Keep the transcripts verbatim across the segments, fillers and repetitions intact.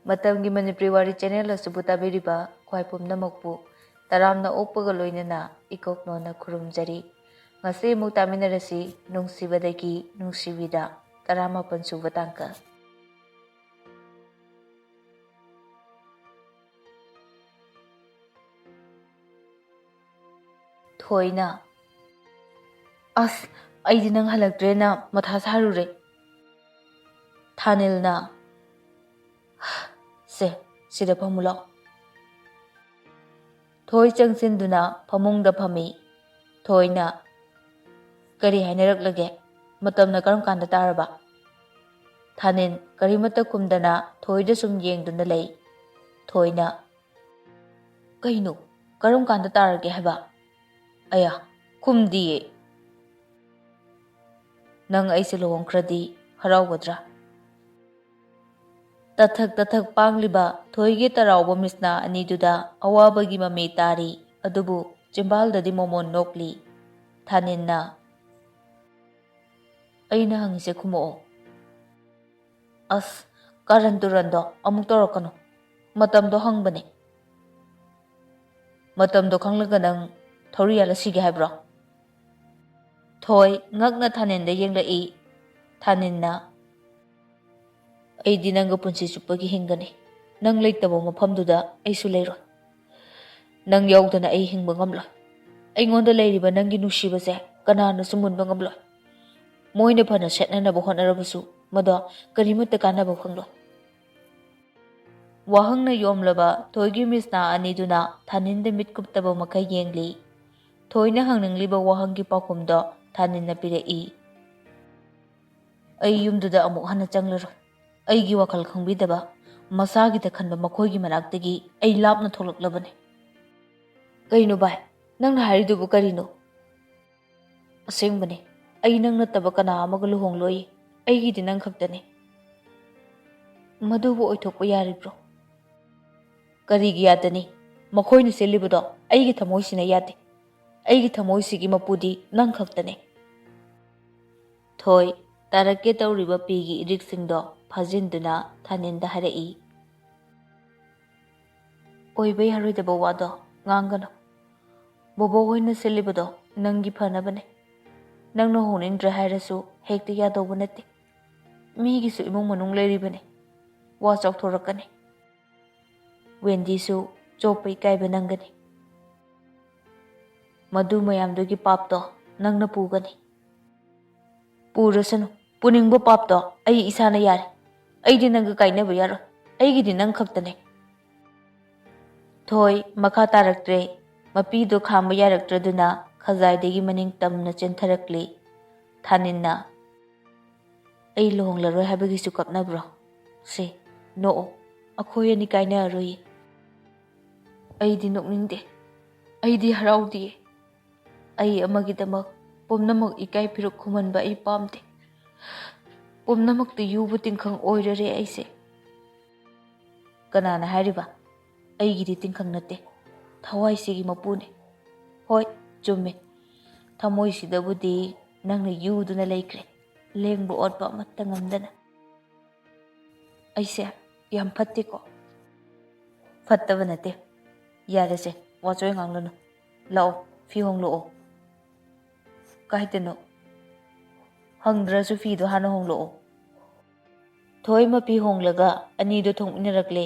ꯃꯇꯝꯒꯤ ꯃꯅꯤꯄꯨꯔꯤ ꯋꯥꯔꯤ ꯆꯦꯅꯦꯜ ꯑꯁꯤꯕꯨ ꯇꯥꯕꯤꯔꯤꯕ ꯈ꯭ꯋꯥꯏ ꯄꯨꯝꯅꯃꯛꯄꯨ ꯇꯔꯥꯝꯅ ꯑꯣꯛꯄꯒ ꯂꯣꯏꯅꯅ ꯏꯀꯣꯛꯅꯣꯅ ꯈꯨꯔꯨꯝꯖꯔꯤ꯫ ꯉꯁꯤ ꯑꯃꯨꯛ ꯇꯥꯃꯤꯟꯅꯔꯁꯤ ꯅꯨꯡꯁꯤꯕꯗꯒꯤ ꯅꯨꯡꯁꯤꯕꯤꯗ, ꯇꯔꯥꯃꯥꯄꯟ ꯁꯨꯕ ꯇꯥꯡꯀꯛ꯫ ꯊꯣꯏꯅ, "ꯑꯁ, ꯑꯩꯗꯤ ꯅꯪ ꯍꯜꯂꯛꯇ꯭ꯔꯦꯅ ꯃꯊꯥ ꯁꯥꯔꯨꯔꯦ꯫" ꯊꯥꯅꯤꯜꯅ, "ꯁꯦ, ꯁꯤꯗ ꯐꯝꯃꯨ ꯂꯥꯎ꯫" ꯊꯣꯏ ꯆꯪꯁꯤꯟꯗꯨꯅ ꯐꯃꯨꯡꯗ ꯐꯝꯃꯤ꯫ ꯊꯣꯏꯅ, "ꯀꯔꯤ ꯍꯥꯏꯅꯔꯛꯂꯒꯦ? ꯃꯇꯝꯅ ꯀꯔꯝ ꯀꯥꯟꯗ ꯇꯥꯔꯕ?" ꯊꯥꯅꯤꯜ ꯀꯔꯤꯃꯠꯇ ꯈꯨꯝꯗꯅ ꯊꯣꯏꯗ ꯁꯨꯝ ꯌꯦꯡꯗꯨꯅ ꯂꯩ꯫ ꯊꯣꯏꯅ, "ꯀꯩꯅꯣ? ꯀꯔꯝ ꯀꯥꯟꯗ ꯇꯥꯔꯒꯦ ꯍꯥꯏꯕ? ꯑꯌꯥ, ꯈꯨꯝꯗꯤꯌꯦ꯫" "ꯅꯪ ꯑꯩꯁꯦ ꯂꯨꯍꯣꯡꯈ꯭ꯔꯗꯤ ꯍꯔꯥꯎꯒꯗ꯭ꯔꯥ?" ꯇꯊꯛ ꯇꯊꯛ ꯄꯥꯡꯂꯤꯕ ꯊꯣꯏꯒꯤ ꯇꯔꯥꯎꯕ ꯃꯤꯠꯁꯅꯥ ꯑꯅꯤꯗꯨꯗ ꯑꯋꯥꯕꯒꯤ ꯃꯃꯤ ꯇꯥꯔꯤ, ꯑꯗꯨꯕꯨ ꯆꯤꯝꯕꯥꯜꯗꯗꯤ ꯃꯣꯃꯣꯟ ꯅꯣꯛꯂꯤ꯫ ꯊꯥꯅꯤꯜꯅ, "ꯑꯩꯅ ꯍꯪꯉꯤꯁꯦ ꯈꯨꯝꯃꯛꯑꯣ꯫" "ꯑꯁ, ꯀꯥꯔꯟ ꯇꯨꯔꯟꯗꯣ ꯑꯃꯨꯛ ꯇꯧꯔꯛꯀꯅꯨ꯫ ꯃꯇꯝꯗꯣ ꯍꯪꯕꯅꯦ꯫" "ꯃꯇꯝꯗꯣ ꯈꯪꯂꯒ ꯅꯪ ꯊꯧꯔꯤ ꯌꯥꯜꯂ ꯁꯤꯒꯦ ꯍꯥꯏꯕ꯭ꯔꯣ?" ꯊꯣꯏ ꯉꯛꯅ ꯊꯥꯅꯤꯜꯗ ꯌꯦꯡꯂꯛꯏ꯫ ꯊꯥꯅꯤꯜꯅ, "ꯑꯩꯗꯤ ꯅꯪꯒ ꯄꯨꯟꯁꯤ ꯆꯨꯞꯄꯒꯤ ꯍꯤꯡꯒꯅꯤ꯫ ꯅꯪ ꯂꯩꯇꯕ ꯃꯐꯝꯗꯨꯗ ꯑꯩꯁꯨ ꯂꯩꯔꯣꯏ꯫ ꯅꯪ ꯌꯥꯎꯗꯅ ꯑꯩ ꯍꯤꯡꯕ ꯉꯝꯂꯣꯏ꯫ ꯑꯩꯉꯣꯟꯗ ꯂꯩꯔꯤꯕ ꯅꯪꯒꯤ ꯅꯨꯡꯁꯤꯕꯁꯦ ꯀꯅꯥꯅꯁꯨ ꯃꯨꯟꯕ ꯉꯝꯂꯣꯏ꯫ ꯃꯣꯏꯅ ꯐꯅ ꯁꯦꯠꯅꯅꯕ ꯍꯣꯠꯅꯔꯕꯁꯨ ꯃꯗꯣ ꯀꯔꯤꯃꯠꯇ ꯀꯥꯟꯅꯕ ꯐꯪꯂꯣꯏ꯫" ꯋꯥꯍꯪꯅ ꯌꯣꯝꯂꯕ ꯊꯣꯏꯒꯤ ꯃꯤꯠꯁꯅꯥ ꯑꯅꯤꯗꯨꯅ ꯊꯥꯅꯤꯜꯗ ꯃꯤꯠ ꯀꯨꯞꯇꯕ ꯃꯈꯩ ꯌꯦꯡꯂꯤ꯫ ꯊꯣꯏꯅ ꯍꯪꯅꯤꯡꯂꯤꯕ ꯋꯥꯍꯪꯒꯤ ꯄꯥꯎꯈꯨꯝꯗꯣ ꯊꯥꯅꯤꯜꯅ ꯄꯤꯔꯛꯏ꯫ "ꯑꯩ ꯌꯨꯝꯗꯨꯗ ꯑꯃꯨꯛ ꯍꯟꯅ ꯆꯪꯂꯔꯣꯏ꯫ ꯑꯩꯒꯤ ꯋꯥꯈꯜ ꯈꯪꯕꯤꯗꯕ, ꯃꯁꯥꯒꯤꯗ ꯈꯟꯕ ꯃꯈꯣꯏꯒꯤ ꯃꯅꯥꯛꯇꯒꯤ ꯑꯩ ꯂꯥꯞꯅ ꯊꯣꯛꯂꯛꯂꯕꯅꯤ꯫" "ꯀꯩꯅꯣ ꯚꯥꯏ, ꯅꯪꯅ ꯍꯥꯏꯔꯤꯗꯨꯕꯨ ꯀꯔꯤꯅꯣ?" "ꯑꯁꯦꯡꯕꯅꯤ, ꯑꯩ ꯅꯪ ꯅꯠꯇꯕ ꯀꯅꯥ ꯑꯃꯒ ꯂꯨꯍꯣꯡꯂꯣꯏ꯫ ꯑꯩꯒꯤꯗꯤ ꯅꯪ ꯈꯛꯇꯅꯤ꯫" "ꯃꯗꯨꯕꯨ ꯑꯣꯏꯊꯣꯛꯄ ꯌꯥꯔꯤꯕ꯭ꯔꯣ?" "ꯀꯔꯤꯒꯤ ꯌꯥꯗꯅꯤ? ꯃꯈꯣꯏꯅ ꯁꯤꯜꯂꯤꯕꯗꯣ ꯑꯩꯒꯤ ꯊꯃꯣꯏꯁꯤꯅ ꯌꯥꯗꯦ꯫ ꯑꯩꯒꯤ ꯊꯃꯣꯏꯁꯤꯒꯤ ꯃꯄꯨꯗꯤ ꯅꯪ ꯈꯛꯇꯅꯤ꯫" ꯊꯣꯏ ꯇꯥꯔꯛꯀꯦ ꯇꯧꯔꯤꯕ ꯄꯤꯒꯤ ꯏꯔꯤꯛꯁꯤꯡꯗꯣ ꯐꯥꯖꯤꯟꯗꯨꯅ ꯊꯥꯅꯤꯟꯗ ꯍꯥꯏꯔꯛꯏ꯫ ꯑꯣꯏꯕ ꯌꯥꯔꯣꯏꯗꯕ ꯋꯥꯗꯣ ꯉꯥꯡꯒꯅꯨ꯫ ꯕꯣꯕꯣꯛ ꯍꯣꯏꯅ ꯁꯤꯜꯂꯤꯕꯗꯣ ꯅꯪꯒꯤ ꯐꯅꯕꯅꯦ꯫ ꯅꯪꯅ ꯍꯣꯡꯅꯤꯡꯗ꯭ꯔꯦ ꯍꯥꯏꯔꯁꯨ ꯍꯦꯛꯇ ꯌꯥꯗꯧꯕ ꯅꯠꯇꯦ꯫ ꯃꯤꯒꯤꯁꯨ ꯏꯃꯨꯡ ꯃꯅꯨꯡ ꯂꯩꯔꯤꯕꯅꯦ꯫ ꯋꯥ ꯆꯥꯎꯊꯣꯔꯛꯀꯅꯤ꯫ ꯋꯦꯟꯗꯤꯁꯨ ꯆꯣꯞꯄ ꯏꯀꯥꯏꯕ ꯅꯪꯒꯅꯤ꯫ ꯃꯗꯨ ꯃꯌꯥꯝꯗꯨꯒꯤ ꯄꯥꯞꯇꯣ ꯅꯪꯅ ꯄꯨꯒꯅꯤ꯫ ꯄꯨꯔꯁꯅꯨ꯫ ꯄꯨꯅꯤꯡꯕ ꯄꯥꯞꯇꯣ ꯑꯩ ꯏꯁꯥꯅ ꯌꯥꯔꯦ꯫ ꯑꯩꯗꯤ ꯅꯪꯒ ꯀꯥꯏꯅꯕ ꯌꯥꯔꯣꯏ꯫ ꯑꯩꯒꯤꯗꯤ ꯅꯪ ꯈꯛꯇꯅꯦ꯫ ꯊꯣꯏ ꯃꯈꯥ ꯇꯥꯔꯛꯇ꯭ꯔꯦ꯫ ꯃꯄꯤꯗꯣ ꯈꯥꯝꯕ ꯌꯥꯔꯛꯇ꯭ꯔꯗꯨꯅ ꯈꯖꯥꯏꯗꯒꯤ ꯃꯅꯤꯡ ꯇꯝꯅ ꯆꯦꯟꯊꯔꯛꯂꯤ꯫ ꯊꯥꯅꯤꯟꯅ, "ꯑꯩ ꯂꯨꯍꯣꯡꯂꯔꯣꯏ ꯍꯥꯏꯕꯒꯤꯁꯨ ꯀꯞꯅꯕ꯭ꯔꯣ? ꯁꯦ, ꯅꯣꯛꯑꯣ꯫ ꯑꯩꯈꯣꯏ ꯑꯅꯤ ꯀꯥꯏꯅꯔꯔꯣꯏꯌꯦ꯫" "ꯑꯩꯗꯤ ꯅꯣꯛꯅꯤꯡꯗꯦ꯫ ꯑꯩꯗꯤ ꯍꯔꯥꯎꯗꯤꯌꯦ꯫ ꯑꯩ ꯑꯃꯒꯤꯗꯃꯛ ꯄꯨꯝꯅꯃꯛ ꯏꯀꯥꯏ ꯐꯤꯔꯨꯛ ꯈꯨꯝꯍꯟꯕ ꯑꯩ ꯄꯥꯝꯗꯦ꯫ ꯄꯨꯝꯅꯃꯛꯇ ꯌꯨꯕ ꯇꯤꯡꯈꯪ ꯑꯣꯏꯔꯔꯦ ꯑꯩꯁꯦ꯫" "ꯀꯅꯥꯅ ꯍꯥꯏꯔꯤꯕ? ꯑꯩꯒꯤꯗꯤ ꯇꯤꯡꯈꯪ ꯅꯠꯇꯦ, ꯊꯋꯥꯏꯁꯤꯒꯤ ꯃꯄꯨꯅꯦ꯫" "ꯍꯣꯏ, ꯆꯨꯝꯃꯦ꯫ ꯊꯃꯣꯏꯁꯤꯗꯕꯨꯗꯤ ꯅꯪꯅ ꯌꯨꯗꯨꯅ ꯂꯩꯈ꯭ꯔꯦ, ꯂꯦꯡꯕ ꯑꯣꯠꯄ ꯑꯃꯠꯇ ꯉꯝꯗꯅ꯫" "ꯑꯩꯁꯦ ꯌꯥꯝ ꯐꯠꯇꯦꯀꯣ?" "ꯐꯠꯇꯕ ꯅꯠꯇꯦ꯫ ꯌꯥꯔꯦꯁꯦ, ꯋꯥꯆꯣꯏ ꯉꯥꯡꯂꯅꯨ꯫ ꯂꯥꯛꯑꯣ, ꯐꯤ ꯍꯣꯡꯂꯛꯑꯣ꯫" "ꯀꯥꯏꯗꯅꯣ?" "ꯍꯪꯗ꯭ꯔꯁꯨ ꯐꯤꯗꯣ ꯍꯥꯟꯅ ꯍꯣꯡꯂꯛꯑꯣ꯫" ꯊꯣꯏ ꯃꯄꯤ ꯍꯣꯡꯂꯒ ꯑꯅꯤꯗꯣ ꯊꯣꯛꯃꯤꯟꯅꯔꯛꯂꯦ꯫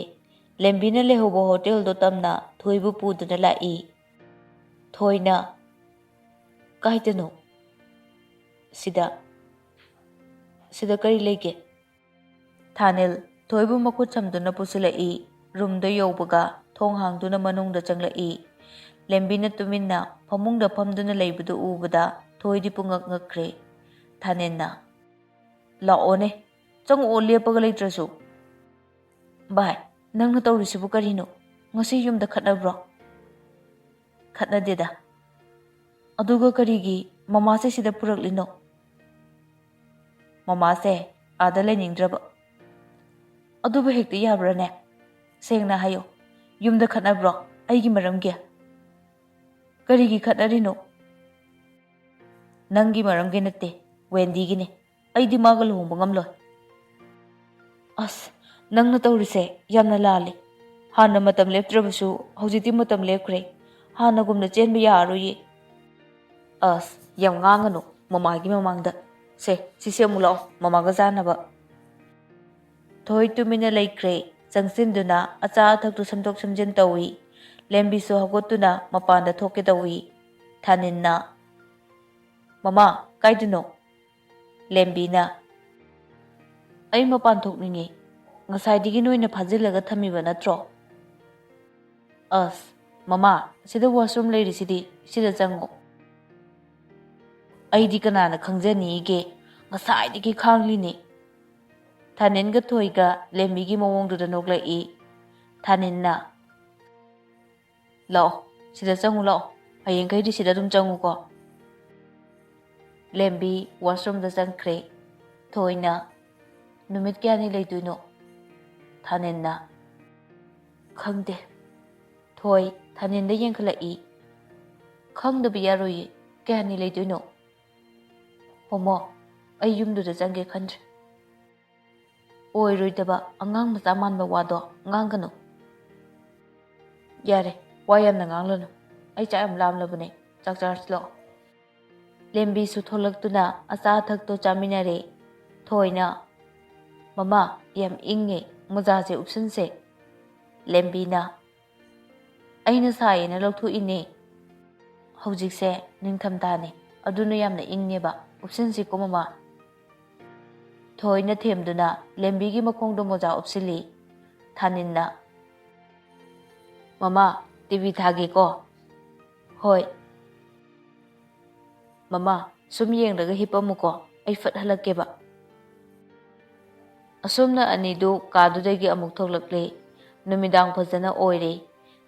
ꯂꯦꯝꯕꯤꯅ ꯂꯩꯍꯧꯕ ꯍꯣꯇꯦꯜꯗꯣ ꯇꯝꯅ ꯊꯣꯏꯕꯨ ꯄꯨꯗꯨꯅ ꯂꯥꯛꯏ꯫ ꯊꯣꯏꯅ, "ꯀꯥꯏꯗꯅꯣ?" "ꯁꯤꯗ꯫" "ꯁꯤꯗ ꯀꯔꯤ ꯂꯩꯒꯦ?" ꯊꯥꯅꯤꯜ ꯊꯣꯏꯕꯨ ꯃꯈꯨꯠ ꯁꯝꯗꯨꯅ ꯄꯨꯁꯤꯜꯂꯛꯏ꯫ ꯔꯨꯝꯗ ꯌꯧꯕꯒ ꯊꯣꯡ ꯍꯥꯡꯗꯨꯅ ꯃꯅꯨꯡꯗ ꯆꯪꯂꯛꯏ꯫ ꯂꯦꯝꯕꯤꯅ ꯇꯨꯃꯤꯟꯅ ꯐꯃꯨꯡꯗ ꯐꯝꯗꯨꯅ ꯂꯩꯕꯗꯨ ꯎꯕꯗ ꯊꯣꯏꯗꯤ ꯄꯨꯡꯉꯛ ꯉꯛꯈ꯭ꯔꯦ꯫ ꯊꯥꯅꯤꯜꯅ, "ꯂꯥꯛꯑꯣꯅꯦ, ꯆꯪꯉꯛꯑꯣ, ꯂꯦꯞꯄꯒ ꯂꯩꯇ꯭ꯔꯁꯨ꯫" "ꯚꯥꯏ, ꯅꯪꯅ ꯇꯧꯔꯤꯁꯤꯕꯨ ꯀꯔꯤꯅꯣ? ꯉꯁꯤ ꯌꯨꯝꯗ ꯈꯠꯅꯕ꯭ꯔꯣ?" "ꯈꯠꯅꯗꯦꯗ꯫ ꯑꯗꯨꯒ ꯀꯔꯤꯒꯤ ꯃꯃꯥꯁꯦ ꯁꯤꯗ ꯄꯨꯔꯛꯂꯤꯅꯣ?" "ꯃꯃꯥꯁꯦ ꯑꯥꯗ ꯂꯩꯅꯤꯡꯗ꯭ꯔꯕ꯫" "ꯑꯗꯨꯕꯨ ꯍꯦꯛꯇ ꯌꯥꯕ꯭ꯔꯥꯅꯦ? ꯁꯦꯡꯅ ꯍꯥꯏꯌꯣ, ꯌꯨꯝꯗ ꯈꯠꯅꯕ꯭ꯔꯣ ꯑꯩꯒꯤ ꯃꯔꯝꯒꯤ?" "ꯀꯔꯤꯒꯤ ꯈꯠꯅꯔꯤꯅꯣ?" "ꯅꯪꯒꯤ ꯃꯔꯝꯒꯤ ꯅꯠꯇꯦ, ꯋꯦꯟꯗꯤꯒꯤꯅꯦ꯫ ꯑꯩꯗꯤ ꯃꯥꯒ ꯂꯨꯍꯣꯡꯕ ꯉꯝꯂꯣꯏ꯫" "ꯑꯁ, ꯅꯪꯅ ꯇꯧꯔꯤꯁꯦ ꯌꯥꯝꯅ ꯂꯥꯜꯂꯤ꯫ ꯍꯥꯟꯅ ꯃꯇꯝ ꯂꯦꯞꯇ꯭ꯔꯕꯁꯨ ꯍꯧꯖꯤꯛꯇꯤ ꯃꯇꯝ ꯂꯦꯞꯈ꯭ꯔꯦ꯫ ꯍꯥꯟꯅꯒꯨꯝꯅ ꯆꯦꯟꯕ ꯌꯥꯔꯔꯣꯏꯌꯦ꯫ ꯑꯁ, ꯌꯥꯝ ꯉꯥꯡꯒꯅꯨ ꯃꯃꯥꯒꯤ ꯃꯃꯥꯡꯗ꯫ ꯁꯦ, ꯁꯤꯁꯦ ꯑꯃꯨꯛ ꯂꯥꯛꯑꯣ, ꯃꯃꯥꯒ ꯆꯥꯅꯕ꯫ ꯊꯣꯏ ꯇꯨꯃꯤꯟꯅ ꯂꯩꯈ꯭ꯔꯦ꯫ ꯆꯪꯁꯤꯟꯗꯨꯅ ꯑꯆꯥ ꯑꯊꯛꯇꯨ ꯁꯦꯝꯗꯣꯛ ꯁꯦꯝꯖꯤꯟ ꯇꯧꯏ꯫ ꯂꯦꯝꯕꯤꯁꯨ ꯍꯧꯒꯠꯇꯨꯅ ꯃꯄꯥꯟꯗ ꯊꯣꯛꯀꯦ ꯇꯧꯏ꯫ ꯊꯥꯅꯤꯟꯅ, "ꯃꯃꯥ, ꯀꯥꯏꯗꯅꯣ?" ꯂꯦꯝꯕꯤꯅ, "ꯑꯩ ꯃꯄꯥꯟ ꯊꯣꯛꯅꯤꯡꯉꯤ꯫ ꯉꯁꯥꯏꯗꯒꯤ ꯅꯣꯏꯅ ꯐꯥꯖꯤꯜꯂꯒ ꯊꯝꯃꯤꯕ ꯅꯠꯇ꯭ꯔꯣ?" "ꯑꯁ, ꯃꯃꯥ, ꯁꯤꯗ washroom ꯂꯩꯔꯤꯁꯤꯗꯤ, ꯁꯤꯗ ꯆꯪꯉꯣ꯫" "ꯑꯩꯗꯤ ꯀꯅꯥꯅ ꯈꯪꯖꯅꯤꯒꯦ? ꯉꯁꯥꯏꯗꯒꯤ ꯈꯥꯡꯂꯤꯅꯤ꯫" ꯊꯥꯅꯤꯟꯒ ꯊꯣꯏꯒ ꯂꯦꯝꯕꯤꯒꯤ ꯃꯑꯣꯡꯗꯨꯗ ꯅꯣꯛꯂꯛꯏ꯫ ꯊꯥꯅꯤꯟꯅ, "ꯂꯥꯛꯑꯣ, ꯁꯤꯗ ꯆꯪꯉꯨ ꯂꯥꯛꯑꯣ꯫ ꯍꯌꯦꯡꯈꯩꯗꯤ ꯁꯤꯗ ꯑꯗꯨꯝ ꯆꯪꯉꯨꯀꯣ꯫" ꯂꯦꯝꯕꯤ washroomꯗ ꯆꯪꯈ꯭ꯔꯦ꯫ ꯊꯣꯏꯅ, "ꯅꯨꯃꯤꯠ ꯀꯌꯥꯅꯤ ꯂꯩꯗꯣꯏꯅꯣ?" ꯊꯥꯅꯤꯟꯅ, "ꯈꯪꯗꯦ꯫" ꯊꯣꯏ ꯊꯥꯅꯤꯟꯗ ꯌꯦꯡꯈꯠꯂꯛꯏ꯫ "ꯈꯪꯗꯕ ꯌꯥꯔꯣꯏꯌꯦ꯫ ꯀꯌꯥꯅꯤ ꯂꯩꯗꯣꯏꯅꯣ?" "ꯍꯣꯃꯣ, ꯑꯩ ꯌꯨꯝꯗꯨꯗ ꯆꯪꯒꯦ ꯈꯟꯗ꯭ꯔꯦ꯫" "ꯑꯣꯏꯔꯣꯏꯗꯕ, ꯑꯉꯥꯡ ꯃꯆꯥ ꯃꯥꯟꯕ ꯋꯥꯗꯣ ꯉꯥꯡꯒꯅꯨ꯫" "ꯌꯥꯔꯦ, ꯋꯥ ꯌꯥꯝꯅ ꯉꯥꯡꯂꯅꯨ꯫ ꯑꯩ ꯆꯥꯛ ꯌꯥꯝ ꯂꯥꯝꯂꯕꯅꯦ꯫ ꯆꯥꯛ ꯆꯥꯔꯁꯤ ꯂꯥꯛꯑꯣ꯫" ꯂꯦꯝꯕꯤꯁꯨ ꯊꯣꯛꯂꯛꯇꯨꯅ ꯑꯆꯥ ꯑꯊꯛꯇꯣ ꯆꯥꯃꯤꯟꯅꯔꯦ꯫ ꯊꯣꯏꯅ, "ꯃꯃꯥ, ꯌꯥꯝ ꯏꯪꯉꯦ, ꯃꯣꯖꯥꯁꯦ ꯎꯞꯁꯤꯟꯁꯦ꯫" ꯂꯦꯝꯕꯤꯅ, "ꯑꯩꯅ ꯁꯥꯏꯌꯦꯅ ꯂꯧꯊꯣꯛꯏꯅꯦ꯫ ꯍꯧꯖꯤꯛꯁꯦ ꯅꯤꯡꯊꯝꯊꯥꯅꯦ, ꯑꯗꯨꯅ ꯌꯥꯝꯅ ꯏꯪꯉꯦꯕ꯫ ꯎꯞꯁꯤꯟꯁꯤꯀꯣ ꯃꯃꯥ꯫" ꯊꯣꯏꯅ ꯊꯦꯝꯗꯨꯅ ꯂꯦꯝꯕꯤꯒꯤ ꯃꯈꯣꯡꯗ ꯃꯣꯖꯥ ꯎꯞꯁꯤꯜꯂꯤ꯫ ꯊꯥꯅꯤꯟꯅ, "ꯃꯃꯥ, ꯇꯤ ꯚꯤ ꯊꯥꯒꯦꯀꯣ?" "ꯍꯣꯏ꯫" "ꯃꯃꯥ, ꯁꯨꯝ ꯌꯦꯡꯂꯒ ꯍꯤꯞꯄꯝꯃꯨꯀꯣ, ꯑꯩ ꯐꯠ ꯍꯜꯂꯛꯀꯦꯕ꯫" ꯑꯁꯨꯝꯅ ꯑꯅꯤꯗꯨ ꯀꯥꯗꯨꯗꯒꯤ ꯑꯃꯨꯛ ꯊꯣꯛꯂꯛꯂꯦ꯫ ꯅꯨꯃꯤꯗꯥꯡ ꯐꯖꯅ ꯑꯣꯏꯔꯦ꯫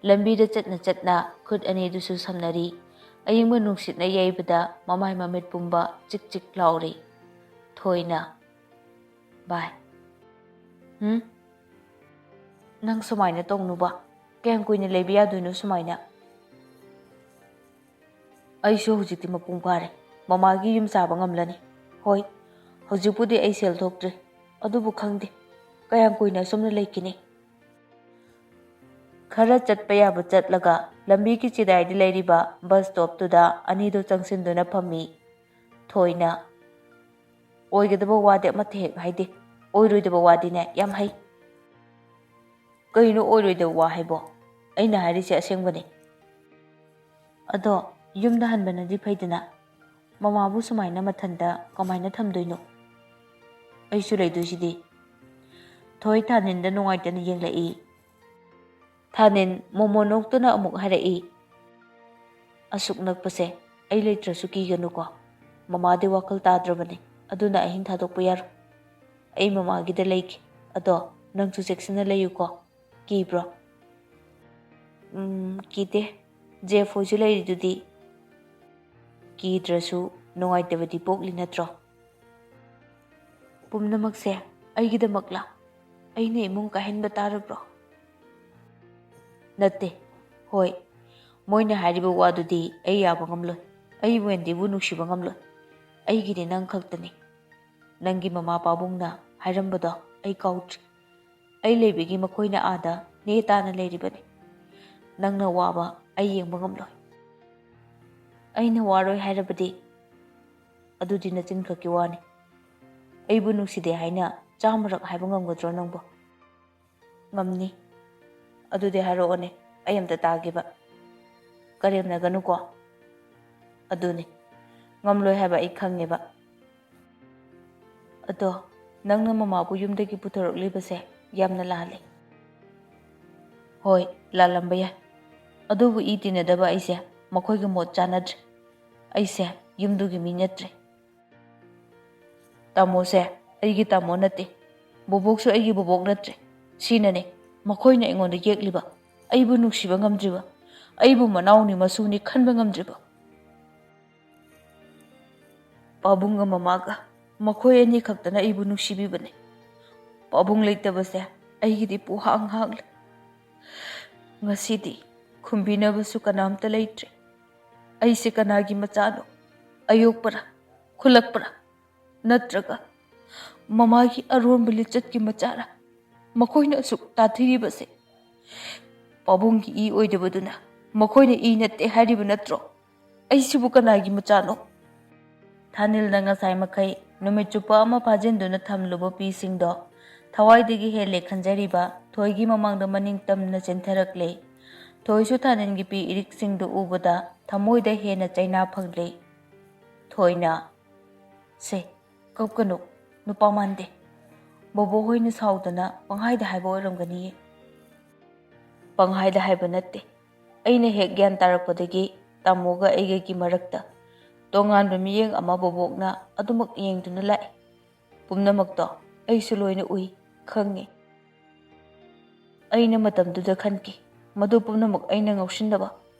ꯂꯝꯕꯤꯗ ꯆꯠꯅ ꯆꯠꯅ ꯈꯨꯠ ꯑꯅꯤꯗꯨꯁꯨ ꯁꯝꯅꯔꯤ꯫ ꯑꯌꯤꯡꯕ ꯅꯨꯡꯁꯤꯠꯅ ꯌꯩꯕꯗ ꯃꯃꯥꯏ ꯃꯃꯤꯠ ꯄꯨꯝꯕ ꯆꯤꯛ ꯆꯤꯛ ꯂꯥꯎꯔꯦ꯫ ꯊꯣꯏꯅ, "ꯚꯥꯏ꯫" "ꯍꯨꯝ?" "ꯅꯪ ꯁꯨꯃꯥꯏꯅ ꯇꯧꯅꯨꯕ꯫ ꯀꯌꯥꯝ ꯀꯨꯏꯅ ꯂꯩꯕ ꯌꯥꯗꯣꯏꯅꯣ ꯁꯨꯃꯥꯏꯅ?" "ꯑꯩꯁꯨ ꯍꯧꯖꯤꯛꯇꯤ ꯃꯄꯨꯡ ꯐꯥꯔꯦ꯫ ꯃꯃꯥꯒꯤ ꯌꯨꯝ ꯁꯥꯕ ꯉꯝꯂꯅꯤ꯫ ꯍꯣꯏ, ꯍꯧꯖꯤꯛꯄꯨꯗꯤ ꯑꯩ ꯁꯦꯜ ꯊꯣꯛꯇ꯭ꯔꯤ꯫ ꯑꯗꯨꯕꯨ ꯈꯪꯗꯦ, ꯀꯌꯥꯝ ꯀꯨꯏꯅ ꯑꯁꯨꯝꯅ ꯂꯩꯈꯤꯅꯤ?" ꯈꯔ ꯆꯠꯄ ꯌꯥꯕ ꯆꯠꯂꯒ ꯂꯝꯕꯤꯒꯤ ꯆꯤꯗꯥꯏꯗ ꯂꯩꯔꯤꯕ ꯕꯁ ꯁ꯭ꯇꯣꯞꯇꯨꯗ ꯑꯅꯤꯗꯨ ꯆꯪꯁꯤꯟꯗꯨꯅ ꯐꯝꯃꯤ꯫ ꯊꯣꯏꯅ, "ꯑꯣꯏꯒꯗꯕ ꯋꯥꯗꯤ ꯑꯃꯠꯇ ꯍꯦꯛ ꯍꯥꯏꯗꯦ, ꯑꯣꯏꯔꯣꯏꯗꯕ ꯋꯥꯗꯤꯅꯦ ꯌꯥꯝ ꯍꯩ꯫" "ꯀꯩꯅꯣ ꯑꯣꯏꯔꯣꯏꯗꯕ ꯋꯥ ꯍꯥꯏꯕꯣ? ꯑꯩꯅ ꯍꯥꯏꯔꯤꯁꯦ ꯑꯁꯦꯡꯕꯅꯦ꯫ ꯑꯗꯣ ꯌꯨꯝꯗ ꯍꯟꯕꯅꯗꯤ ꯐꯩꯗꯅ, ꯃꯃꯥꯕꯨ ꯁꯨꯃꯥꯏꯅ ꯃꯊꯟꯇ ꯀꯃꯥꯏꯅ ꯊꯝꯗꯣꯏꯅꯣ? ꯑꯩꯁꯨ ꯂꯩꯗꯣꯏꯁꯤꯗꯤ꯫" ꯊꯣꯏ ꯊꯥꯅꯤꯟꯗ ꯅꯨꯡꯉꯥꯏꯇꯅ ꯌꯦꯡꯂꯛꯏ꯫ ꯊꯥꯅꯤꯟ ꯃꯣꯃꯣ ꯅꯣꯛꯇꯨꯅ ꯑꯃꯨꯛ ꯍꯥꯏꯔꯛꯏ, "ꯑꯁꯨꯛ ꯅꯛꯄꯁꯦ ꯑꯩ ꯂꯩꯇ꯭ꯔꯁꯨ ꯀꯤꯒꯅꯨꯀꯣ꯫ ꯃꯃꯥꯗꯤ ꯋꯥꯈꯜ ꯇꯥꯗ꯭ꯔꯕꯅꯤ, ꯑꯗꯨꯅ ꯑꯍꯤꯡ ꯊꯥꯗꯣꯛꯄ ꯌꯥꯔꯣꯏ꯫ ꯑꯩ ꯃꯃꯥꯒꯤꯗ ꯂꯩꯒꯦ꯫ ꯑꯗꯣ ꯅꯪꯁꯨ ꯆꯦꯛꯁꯤꯟꯅ ꯂꯩꯌꯨꯀꯣ꯫ ꯀꯤꯕ꯭ꯔꯣ?" "ꯎꯝ, ꯀꯤꯗꯦ꯫ ꯖꯦꯐ ꯍꯣꯏꯁꯨ ꯂꯩꯔꯤꯗꯨꯗꯤ꯫" "ꯀꯤꯗ꯭ꯔꯁꯨ ꯅꯨꯡꯉꯥꯏꯇꯕꯗꯤ ꯄꯣꯛꯂꯤ ꯅꯠꯇ꯭ꯔꯣ?" "ꯄꯨꯝꯅꯃꯛꯁꯦ ꯑꯩꯒꯤꯗꯃꯛꯂꯥ? ꯑꯩꯅ ꯏꯃꯨꯡ ꯀꯥꯏꯍꯟꯕ ꯇꯥꯔꯕ꯭ꯔꯣ?" "ꯅꯠꯇꯦ꯫ ꯍꯣꯏ, ꯃꯣꯏꯅ ꯍꯥꯏꯔꯤꯕ ꯋꯥꯗꯨꯗꯤ ꯑꯩ ꯌꯥꯕ ꯉꯝꯂꯣꯏ꯫ ꯑꯩ ꯋꯦꯟꯗꯤꯕꯨ ꯅꯨꯡꯁꯤꯕ ꯉꯝꯂꯣꯏ꯫ ꯑꯩꯒꯤꯗꯤ ꯅꯪ ꯈꯛꯇꯅꯤ꯫ ꯅꯪꯒꯤ ꯃꯃꯥ ꯄꯥꯕꯨꯡꯅ ꯍꯥꯏꯔꯝꯕꯗꯣ ꯑꯩ ꯀꯥꯎꯗ꯭ꯔꯤ꯫ ꯑꯩ ꯂꯩꯕꯒꯤ ꯃꯈꯣꯏꯅ ꯑꯥꯗ ꯅꯦ ꯇꯥꯅ ꯂꯩꯔꯤꯕꯅꯤ꯫ ꯅꯪꯅ ꯋꯥꯕ ꯑꯩ ꯌꯦꯡꯕ ꯉꯝꯂꯣꯏ꯫" "ꯑꯩꯅ ꯋꯥꯔꯣꯏ ꯍꯥꯏꯔꯕꯗꯤ?" "ꯑꯗꯨꯗꯤ ꯅꯆꯤꯟ ꯈꯛꯀꯤ ꯋꯥꯅꯤ꯫ ꯑꯩꯕꯨ ꯅꯨꯡꯁꯤꯗꯦ ꯍꯥꯏꯅ ꯆꯥꯝꯃꯔꯛ ꯍꯥꯏꯕ ꯉꯝꯒꯗ꯭ꯔꯣ ꯅꯪꯕꯨ?" "ꯉꯝꯅꯤ꯫ ꯑꯗꯨꯗꯤ ꯍꯥꯏꯔꯛꯑꯣꯅꯦ, ꯑꯩ ꯑꯝꯇ ꯇꯥꯒꯦꯕ꯫" "ꯀꯔꯦꯝꯅꯒꯅꯨꯀꯣ꯫" "ꯑꯗꯨꯅꯤ, ꯉꯝꯂꯣꯏ ꯍꯥꯏꯕ ꯑꯩ ꯈꯪꯉꯦꯕ꯫ ꯑꯗꯣ ꯅꯪꯅ ꯃꯃꯥꯕꯨ ꯌꯨꯝꯗꯒꯤ ꯄꯨꯊꯣꯔꯛꯂꯤꯕꯁꯦ ꯌꯥꯝꯅ ꯂꯥꯜꯂꯦ꯫" "ꯍꯣꯏ, ꯂꯥꯜꯂꯝꯕ ꯌꯥꯏ꯫ ꯑꯗꯨꯕꯨ ꯏ ꯇꯤꯟꯅꯗꯕ ꯑꯩꯁꯦ ꯃꯈꯣꯏꯒ ꯃꯣꯠ ꯆꯥꯅꯗ꯭ꯔꯦ꯫ ꯑꯩꯁꯦ ꯌꯨꯝꯗꯨꯒꯤ ꯃꯤ ꯅꯠꯇ꯭ꯔꯦ꯫ ꯇꯥꯃꯣꯁꯦ ꯑꯩꯒꯤ ꯇꯥꯃꯣ ꯅꯠꯇꯦ, ꯕꯣꯕꯣꯛꯁꯨ ꯑꯩꯒꯤ ꯕꯣꯕꯣꯛ ꯅꯠꯇ꯭ꯔꯦ꯫ ꯁꯤꯅꯅꯦ ꯃꯈꯣꯏꯅ ꯑꯩꯉꯣꯟꯗ ꯌꯦꯛꯂꯤꯕ, ꯑꯩꯕꯨ ꯅꯨꯡꯁꯤꯕ ꯉꯝꯗ꯭ꯔꯤꯕ, ꯑꯩꯕꯨ ꯃꯅꯥꯎꯅꯤ ꯃꯁꯨꯅꯤ ꯈꯟꯕ ꯉꯝꯗ꯭ꯔꯤꯕ꯫ ꯄꯥꯕꯨꯡꯒ ꯃꯃꯥꯒ, ꯃꯈꯣꯏ ꯑꯅꯤ ꯈꯛꯇꯅ ꯑꯩꯕꯨ ꯅꯨꯡꯁꯤꯕꯤꯕꯅꯤ꯫ ꯄꯥꯕꯨꯡ ꯂꯩꯇꯕꯁꯦ ꯑꯩꯒꯤꯗꯤ ꯄꯨꯍꯥꯡ ꯍꯥꯡꯂꯦ꯫ ꯉꯁꯤꯗꯤ ꯈꯨꯝꯕꯤꯅꯕꯁꯨ ꯀꯅꯥꯝꯇ ꯂꯩꯇ꯭ꯔꯦ꯫ ꯑꯩꯁꯦ ꯀꯅꯥꯒꯤ ꯃꯆꯥꯅꯣ? ꯑꯌꯣꯛꯄꯔꯥ? ꯈꯨꯜꯂꯛꯄꯔꯥ? ꯅꯠꯇ꯭ꯔꯒ ꯃꯃꯥꯒꯤ ꯑꯔꯣꯟꯕ ꯂꯤꯆꯠꯀꯤ ꯃꯆꯥꯔꯥ? ꯃꯈꯣꯏꯅ ꯑꯁꯨꯛ ꯇꯥꯊꯤꯔꯤꯕꯁꯦ?" ꯄꯥꯕꯨꯡꯒꯤ ꯏ ꯑꯣꯏꯗꯕꯗꯨꯅ ꯃꯈꯣꯏꯅ ꯏ ꯅꯠꯇꯦ ꯍꯥꯏꯔꯤꯕ ꯅꯠꯇ꯭ꯔꯣ? ꯑꯩꯁꯤꯕꯨ ꯀꯅꯥꯒꯤ ꯃꯆꯥꯅꯣ? ꯊꯥꯅꯤꯜꯅ ꯉꯁꯥꯏ ꯃꯈꯩ ꯅꯨꯃꯤꯠ ꯆꯨꯞꯄ ꯑꯃ ꯐꯥꯖꯤꯟꯗꯨꯅ ꯊꯝꯂꯨꯕ ꯄꯤꯁꯤꯡꯗꯣ ꯊꯋꯥꯏꯗꯒꯤ ꯍꯦꯜꯂꯦ ꯈꯟꯖꯔꯤꯕ ꯊꯣꯏꯒꯤ ꯃꯃꯥꯡꯗ ꯃꯅꯤꯡ ꯇꯝꯅ ꯆꯦꯟꯊꯔꯛꯂꯦ꯫ ꯊꯣꯏꯁꯨ ꯊꯥꯅꯤꯜꯒꯤ ꯄꯤ ꯏꯔꯤꯛꯁꯤꯡꯗꯨ ꯎꯕꯗ ꯊꯃꯣꯏꯗ ꯍꯦꯟꯅ ꯆꯩꯅꯥ ꯐꯪꯂꯦ꯫ ꯊꯣꯏꯅ, "ꯁꯦ, ꯀꯞꯀꯅꯨ, ꯅꯨꯄꯥ ꯃꯥꯟꯗꯦ꯫ ꯕꯣꯕꯣ ꯍꯣꯏꯅ ꯁꯥꯎꯗꯅ ꯄꯪꯍꯥꯏꯗ ꯍꯥꯏꯕ ꯑꯣꯏꯔꯝꯒꯅꯤꯌꯦ꯫" "ꯄꯪꯍꯥꯏꯗ ꯍꯥꯏꯕ ꯅꯠꯇꯦ꯫ ꯑꯩꯅ ꯍꯦꯛ ꯒ꯭ꯌꯥꯟ ꯇꯥꯔꯛꯄꯗꯒꯤ ꯇꯥꯃꯣꯒ ꯑꯩꯒꯒꯤ ꯃꯔꯛꯇ ꯇꯣꯉꯥꯟꯕ ꯃꯤꯠꯌꯦꯡ ꯑꯃ ꯕꯣꯕꯣꯛꯅ ꯑꯗꯨꯃꯛ ꯌꯦꯡꯗꯨꯅ ꯂꯥꯛꯑꯦ꯫ ꯄꯨꯝꯅꯃꯛꯇꯣ ꯑꯩꯁꯨ ꯂꯣꯏꯅ ꯎꯏ, ꯈꯪꯉꯤ꯫ ꯑꯩꯅ ꯃꯇꯝꯗꯨꯗ ꯈꯟꯈꯤ, ꯃꯗꯨ ꯄꯨꯝꯅꯃꯛ ꯑꯩꯅ ꯉꯥꯎꯁꯤꯟꯅꯕ,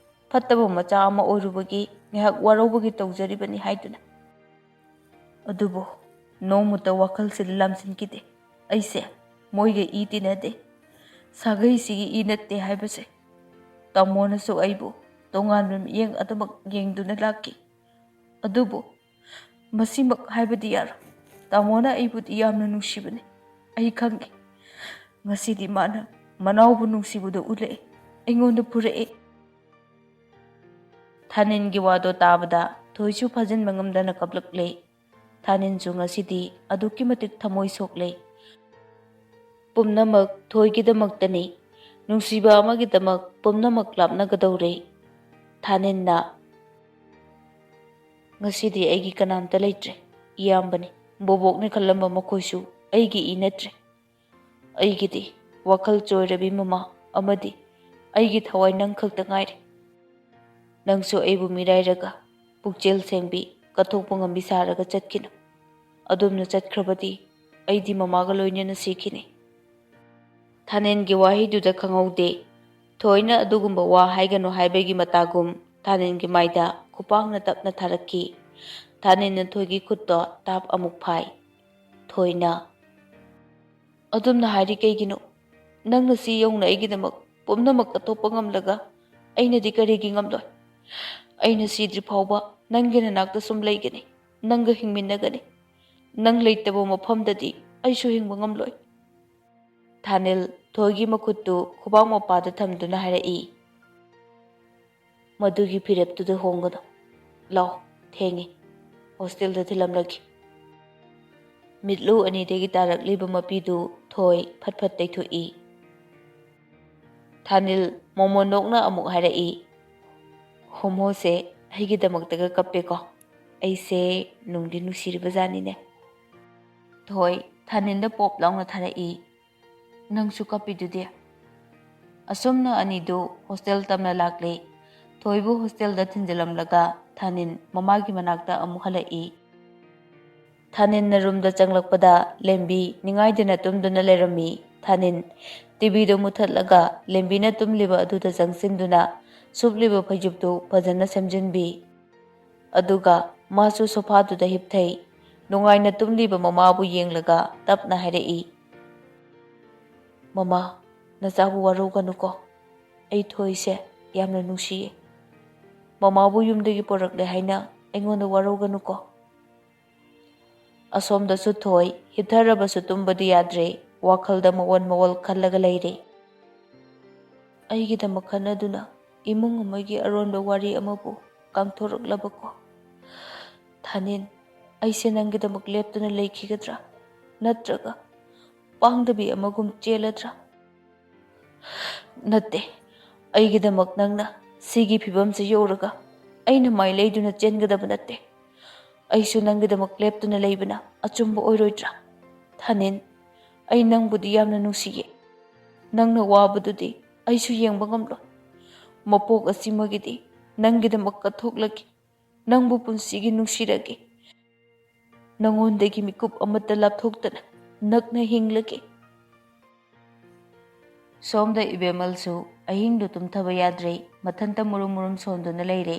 ꯐꯠꯇꯕ ꯃꯆꯥ ꯑꯃ ꯑꯣꯏꯔꯨꯕꯒꯤ ꯉꯥꯏꯍꯥꯛ ꯋꯥꯔꯧꯕꯒꯤ ꯇꯧꯖꯔꯤꯕꯅꯤ ꯍꯥꯏꯗꯨꯅ꯫ ꯑꯗꯨꯕꯨ ꯅꯣꯡꯃꯇ ꯋꯥꯈꯜꯁꯤꯗ ꯂꯥꯝꯁꯤꯟꯈꯤꯗꯦ꯫ ꯑꯩꯁꯦ ꯃꯣꯏꯒ ꯏ ꯇꯤꯟꯅꯗꯦ꯫ ꯁꯥꯒꯩꯁꯤꯒꯤ ꯏ ꯅꯠꯇꯦ ꯍꯥꯏꯕꯁꯦ꯫ ꯇꯥꯃꯣꯅꯁꯨ ꯑꯩꯕꯨ ꯇꯣꯉꯥꯟꯕ ꯃꯤꯠꯌꯦꯡ ꯑꯗꯨꯃꯛ ꯌꯦꯡꯗꯨꯅ ꯂꯥꯛꯈꯤ꯫ ꯑꯗꯨꯕꯨ ꯃꯁꯤꯃꯛ ꯍꯥꯏꯕꯗꯤ ꯌꯥꯔꯣꯏ꯫ ꯇꯥꯃꯣꯅ ꯑꯩꯕꯨꯗꯤ ꯌꯥꯝꯅ ꯅꯨꯡꯁꯤꯕꯅꯤ꯫ ꯑꯩ ꯈꯪꯉꯤ꯫ ꯉꯁꯤꯗꯤ ꯃꯥꯅ ꯃꯅꯥꯎꯕꯨ ꯅꯨꯡꯁꯤꯕꯗꯨ ꯎꯠꯂꯛꯑꯦ꯫ ꯑꯩꯉꯣꯟꯗ ꯐꯨꯔꯛꯑꯦ꯫" ꯊꯥꯅꯤꯜꯒꯤ ꯋꯥꯗꯣ ꯇꯥꯕꯗ ꯊꯣꯏꯁꯨ ꯐꯥꯖꯤꯟꯕ ꯉꯝꯗꯅ ꯀꯞꯂꯛꯂꯦ꯫ ꯊꯥꯅꯤꯜꯁꯨ ꯉꯁꯤꯗꯤ ꯑꯗꯨꯛꯀꯤ ꯃꯇꯤꯛ ꯊꯃꯣꯏ ꯁꯣꯛꯂꯦ꯫ ꯄꯨꯝꯅꯃꯛ ꯊꯣꯏꯒꯤꯗꯃꯛꯇꯅꯤ꯫ ꯅꯨꯡꯁꯤꯕ ꯑꯃꯒꯤꯗꯃꯛ ꯄꯨꯝꯅꯃꯛ ꯂꯥꯞꯅꯒꯗꯧꯔꯦ꯫ ꯊꯥꯅꯤꯜꯅ, "ꯉꯁꯤꯗꯤ ꯑꯩꯒꯤ ꯀꯅꯥꯝꯇ ꯂꯩꯇ꯭ꯔꯦ꯫ ꯏꯌꯥꯝꯕꯅꯤ, ꯕꯣꯕꯣꯛꯅ ꯈꯜꯂꯝꯕ ꯃꯈꯣꯏꯁꯨ ꯑꯩꯒꯤ ꯏ ꯅꯠꯇ꯭ꯔꯦ꯫ ꯑꯩꯒꯤꯗꯤ ꯋꯥꯈꯜ ꯆꯣꯏꯔꯕꯤ ꯃꯃꯥ ꯑꯃꯗꯤ ꯑꯩꯒꯤ ꯊꯋꯥꯏ ꯅꯪ ꯈꯛꯇ ꯉꯥꯏꯔꯦ꯫ ꯅꯪꯁꯨ ꯑꯩꯕꯨ ꯃꯤꯔꯥꯏꯔꯒ ꯄꯨꯛꯆꯦꯜ ꯁꯦꯡꯕꯤ, ꯀꯠꯊꯣꯛꯄ ꯉꯝꯕꯤ ꯁꯥꯔꯒ ꯆꯠꯈꯤꯅꯨ꯫ ꯑꯗꯨꯝꯅ ꯆꯠꯈ꯭ꯔꯕꯗꯤ ꯑꯩꯗꯤ ꯃꯃꯥꯒ ꯂꯣꯏꯅꯅ ꯁꯤꯈꯤꯅꯤ꯫" ꯊꯥꯅꯤꯜꯒꯤ ꯋꯥꯍꯩꯗꯨꯗ ꯈꯪꯍꯧꯗꯦ꯫ ꯊꯣꯏꯅ ꯑꯗꯨꯒꯨꯝꯕ ꯋꯥ ꯍꯥꯏꯒꯅꯨ ꯍꯥꯏꯕꯒꯤ ꯃꯇꯥꯒꯨꯝ ꯊꯥꯅꯤꯜꯒꯤ ꯃꯥꯏꯗ ꯈꯨꯄꯥꯛꯅ ꯇꯞꯅ ꯊꯥꯔꯛꯈꯤ꯫ ꯊꯥꯅꯤꯜꯅ ꯊꯣꯏꯒꯤ ꯈꯨꯠꯇꯣ ꯇꯥꯞ ꯑꯃꯨꯛ ꯐꯥꯏ꯫ ꯊꯣꯏꯅ, "ꯑꯗꯨꯝꯅ ꯍꯥꯏꯔꯤ ꯀꯩꯒꯤꯅꯣ? ꯅꯪꯅ ꯁꯤ ꯌꯧꯅ ꯑꯩꯒꯤꯗꯃꯛ ꯄꯨꯝꯅꯃꯛ ꯀꯠꯊꯣꯛꯄ ꯉꯝꯂꯒ ꯑꯩꯅꯗꯤ ꯀꯔꯤꯒꯤ ꯉꯝꯂꯣꯏ? ꯑꯩꯅ ꯁꯤꯗ꯭ꯔꯤ ꯐꯥꯎꯕ ꯅꯪꯒꯤ ꯅꯅꯥꯛꯇ ꯁꯨꯝ ꯂꯩꯒꯅꯤ, ꯅꯪꯒ ꯍꯤꯡꯃꯤꯟꯅꯒꯅꯤ꯫ ꯅꯪ ꯂꯩꯇꯕ ꯃꯐꯝꯗꯗꯤ ꯑꯩꯁꯨ ꯍꯤꯡꯕ ꯉꯝꯂꯣꯏ꯫" ꯊꯥꯅꯤꯜ ꯊꯣꯏꯒꯤ ꯃꯈꯨꯠꯇꯨ ꯈꯨꯕꯥꯛ ꯃꯄꯥꯗ ꯊꯝꯗꯨꯅ ꯍꯥꯏꯔꯛꯏ, "ꯃꯗꯨꯒꯤ ꯐꯤꯔꯦꯞꯇꯨꯗ ꯍꯣꯡꯒꯅꯨ꯫ ꯂꯥꯛꯑꯣ, ꯊꯦꯡꯉꯤ꯫ ꯍꯣꯁꯇꯦꯜꯗ ꯊꯤꯜꯂꯝꯂꯒꯦ꯫" ꯃꯤꯠꯂꯨ ꯑꯅꯤꯗꯒꯤ ꯇꯥꯔꯛꯂꯤꯕ ꯃꯄꯤꯗꯨ ꯊꯣꯏ ꯐꯠ ꯐꯠ ꯇꯩꯊꯣꯛꯏ꯫ ꯊꯥꯅꯤꯜ ꯃꯣꯃꯣꯟ ꯅꯣꯛꯅ ꯑꯃꯨꯛ ꯍꯥꯏꯔꯛꯏ, "ꯍꯣꯃꯣꯁꯦ ꯑꯩꯒꯤꯗꯃꯛꯇꯒ ꯀꯞꯄꯦꯀꯣ꯫ ꯑꯩꯁꯦ ꯅꯨꯡꯗꯤ ꯅꯨꯡꯁꯤꯔꯤꯕ ꯖꯥꯠꯅꯤꯅꯦ꯫" ꯊꯣꯏ ꯊꯥꯅꯤꯜꯗ ꯄꯣꯞ ꯂꯥꯎꯅ ꯊꯥꯔꯛꯏ, "ꯅꯪꯁꯨ ꯀꯞꯄꯤꯗꯨꯗꯤ?" ꯑꯁꯨꯝꯅ ꯑꯅꯤꯗꯨ ꯍꯣꯁꯇꯦꯜ ꯇꯝꯅ ꯂꯥꯛꯂꯦ꯫ ꯊꯣꯏꯕꯨ ꯍꯣꯁꯇꯦꯜꯗ ꯊꯤꯟꯖꯤꯜꯂꯝꯂꯒ ꯊꯥꯅꯤꯜ ꯃꯃꯥꯒꯤ ꯃꯅꯥꯛꯇ ꯑꯃꯨꯛ ꯍꯜꯂꯛꯏ꯫ ꯊꯥꯅꯤꯜꯅ ꯔꯨꯝꯗ ꯆꯪꯂꯛꯄꯗ ꯂꯦꯝꯕꯤ ꯅꯤꯡꯉꯥꯏꯗꯅ ꯇꯨꯝꯗꯨꯅ ꯂꯩꯔꯝꯃꯤ꯫ ꯊꯥꯅꯤꯜ ꯇꯤꯚꯤꯗꯨ ꯃꯨꯊꯠꯂꯒ ꯂꯦꯝꯕꯤꯅ ꯇꯨꯝꯂꯤꯕ ꯑꯗꯨꯗ ꯆꯪꯁꯤꯟꯗꯨꯅ ꯁꯨꯞꯂꯤꯕ ꯐꯩꯖꯨꯞꯇꯨ ꯐꯖꯅ ꯁꯦꯝꯖꯤꯟꯕꯤ꯫ ꯑꯗꯨꯒ ꯃꯥꯁꯨ ꯁꯣꯐꯥꯗꯨꯗ ꯍꯤꯞꯊꯩ꯫ ꯅꯨꯡꯉꯥꯏꯅ ꯇꯨꯝꯂꯤꯕ ꯃꯃꯥꯕꯨ ꯌꯦꯡꯂꯒ ꯇꯞꯅ ꯍꯥꯏꯔꯛꯏ, "ꯃꯃꯥ, ꯅꯆꯥꯕꯨ ꯋꯥꯔꯧꯒꯅꯨꯀꯣ꯫ ꯑꯩ ꯊꯣꯏꯁꯦ ꯌꯥꯝꯅ ꯅꯨꯡꯁꯤꯌꯦ꯫ ꯃꯃꯥꯕꯨ ꯌꯨꯝꯗꯒꯤ ꯄꯨꯔꯛꯂꯦ ꯍꯥꯏꯅ ꯑꯩꯉꯣꯟꯗ ꯋꯥꯔꯧꯒꯅꯨꯀꯣ꯫" ꯑꯁꯣꯝꯗꯁꯨ ꯊꯣꯏ ꯍꯤꯞꯊꯔꯕꯁꯨ ꯇꯨꯝꯕꯗꯤ ꯌꯥꯗ꯭ꯔꯦ꯫ ꯋꯥꯈꯜꯗ ꯃꯑꯣꯟ ꯃꯑꯣꯜ ꯈꯜꯂꯒ ꯂꯩꯔꯦ꯫ "ꯑꯩꯒꯤꯗꯃꯛ ꯈꯟꯅꯗꯨꯅ ꯏꯃꯨꯡ ꯑꯃꯒꯤ ꯑꯔꯣꯟꯕ ꯋꯥꯔꯤ ꯑꯃꯕꯨ ꯀꯥꯡꯊꯣꯔꯛꯂꯕꯀꯣ꯫ ꯊꯥꯅꯤꯜ, ꯑꯩꯁꯦ ꯅꯪꯒꯤꯗꯃꯛ ꯂꯦꯞꯇꯨꯅ ꯂꯩꯈꯤꯒꯗ꯭ꯔꯥ? ꯅꯠꯇ꯭ꯔꯒ ꯄꯥꯡꯗꯕꯤ ꯑꯃꯒꯨꯝ ꯆꯦꯜꯂꯗ꯭ꯔꯥ? ꯅꯠꯇꯦ, ꯑꯩꯒꯤꯗꯃꯛ ꯅꯪꯅ ꯁꯤꯒꯤ ꯐꯤꯕꯝꯁꯤ ꯌꯧꯔꯒ ꯑꯩꯅ ꯃꯥꯏ ꯂꯩꯗꯨꯅ ꯆꯦꯟꯒꯗꯕ ꯅꯠꯇꯦ꯫ ꯑꯩꯁꯨ ꯅꯪꯒꯤꯗꯃꯛ ꯂꯦꯞꯇꯨꯅ ꯂꯩꯕꯅ ꯑꯆꯨꯝꯕ ꯑꯣꯏꯔꯣꯏꯗ꯭ꯔꯥ? ꯊꯥꯅꯤꯜ, ꯑꯩ ꯅꯪꯕꯨꯗꯤ ꯌꯥꯝꯅ ꯅꯨꯡꯁꯤꯌꯦ꯫ ꯅꯪꯅ ꯋꯥꯕꯗꯨꯗꯤ ꯑꯩꯁꯨ ꯌꯦꯡꯕ ꯉꯝꯂꯣꯏ꯫ ꯃꯄꯣꯛ ꯑꯁꯤꯃꯒꯤꯗꯤ ꯅꯪꯒꯤꯗꯃꯛ ꯀꯠꯊꯣꯛꯂꯒꯦ꯫ ꯅꯪꯕꯨ ꯄꯨꯟꯁꯤꯒꯤ ꯅꯨꯡꯁꯤꯔꯒꯦ꯫ ꯅꯪꯉꯣꯟꯗꯒꯤ ꯃꯤꯀꯨꯞ ꯑꯃꯠꯇ ꯂꯥꯞꯊꯣꯛꯇꯅ ꯅꯛꯅ ꯍꯤꯡꯂꯒꯦ꯫" ꯁꯣꯝꯗ ꯏꯕꯦꯝꯃꯜꯁꯨ ꯑꯍꯤꯡꯗꯨ ꯇꯨꯝꯊꯕ ꯌꯥꯗ꯭ꯔꯦ꯫ ꯃꯊꯟꯇ ꯃꯨꯔꯨꯝ ꯃꯨꯔꯨꯝ ꯁꯣꯟꯗꯨꯅ ꯂꯩꯔꯦ꯫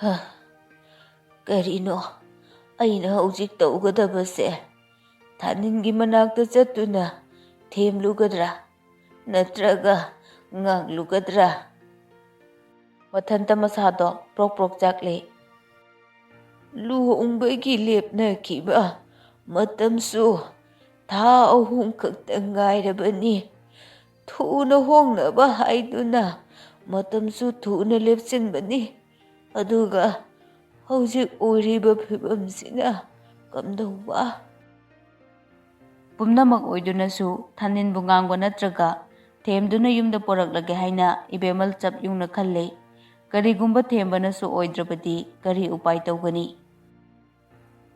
"ꯍ, ꯀꯔꯤꯅꯣ ꯑꯩꯅ ꯍꯧꯖꯤꯛ ꯇꯧꯒꯗꯕꯁꯦ? ꯊꯥꯅꯤꯜꯒꯤ ꯃꯅꯥꯛꯇ ꯆꯠꯇꯨꯅ ꯊꯦꯝꯂꯨꯒꯗ꯭ꯔꯥ? ꯅꯠꯇ꯭ꯔꯒ ꯉꯥꯡꯂꯨꯒꯗ꯭ꯔꯥ?" ꯃꯊꯟꯇ ꯃꯁꯥꯗꯣ ꯄ꯭ꯔꯣꯛ ꯄ꯭ꯔꯣꯛ ꯆꯥꯛꯂꯦ꯫ "ꯂꯨꯍꯣꯡꯕꯒꯤ ꯂꯦꯞꯅꯈꯤꯕ ꯃꯇꯝꯁꯨ ꯊꯥ ꯑꯍꯨꯝ ꯈꯛꯇ ꯉꯥꯏꯔꯕꯅꯤ꯫ ꯊꯨꯅ ꯍꯣꯡꯅꯕ ꯍꯥꯏꯗꯨꯅ ꯃꯇꯝꯁꯨ ꯊꯨꯅ ꯂꯦꯞꯁꯤꯟꯕꯅꯤ꯫ ꯑꯗꯨꯒ ꯍꯧꯖꯤꯛ ꯑꯣꯏꯔꯤꯕ ꯐꯤꯕꯝꯁꯤꯅ ꯀꯝꯗꯧꯕ? ꯄꯨꯝꯅꯃꯛ ꯑꯣꯏꯗꯨꯅꯁꯨ ꯊꯥꯅꯤꯟꯕꯨ ꯉꯥꯡꯕ ꯅꯠꯇ꯭ꯔꯒ ꯊꯦꯝꯗꯨꯅ ꯌꯨꯝꯗ ꯄꯣꯔꯛꯂꯒꯦ ꯍꯥꯏꯅ ꯏꯕꯦꯝꯃꯜ ꯆꯞ ꯌꯨꯡꯅ ꯈꯜꯂꯤ꯫ ꯀꯔꯤꯒꯨꯝꯕ ꯊꯦꯝꯕꯅꯁꯨ ꯑꯣꯏꯗ꯭ꯔꯕꯗꯤ ꯀꯔꯤ ꯎꯄꯥꯏ ꯇꯧꯒꯅꯤ?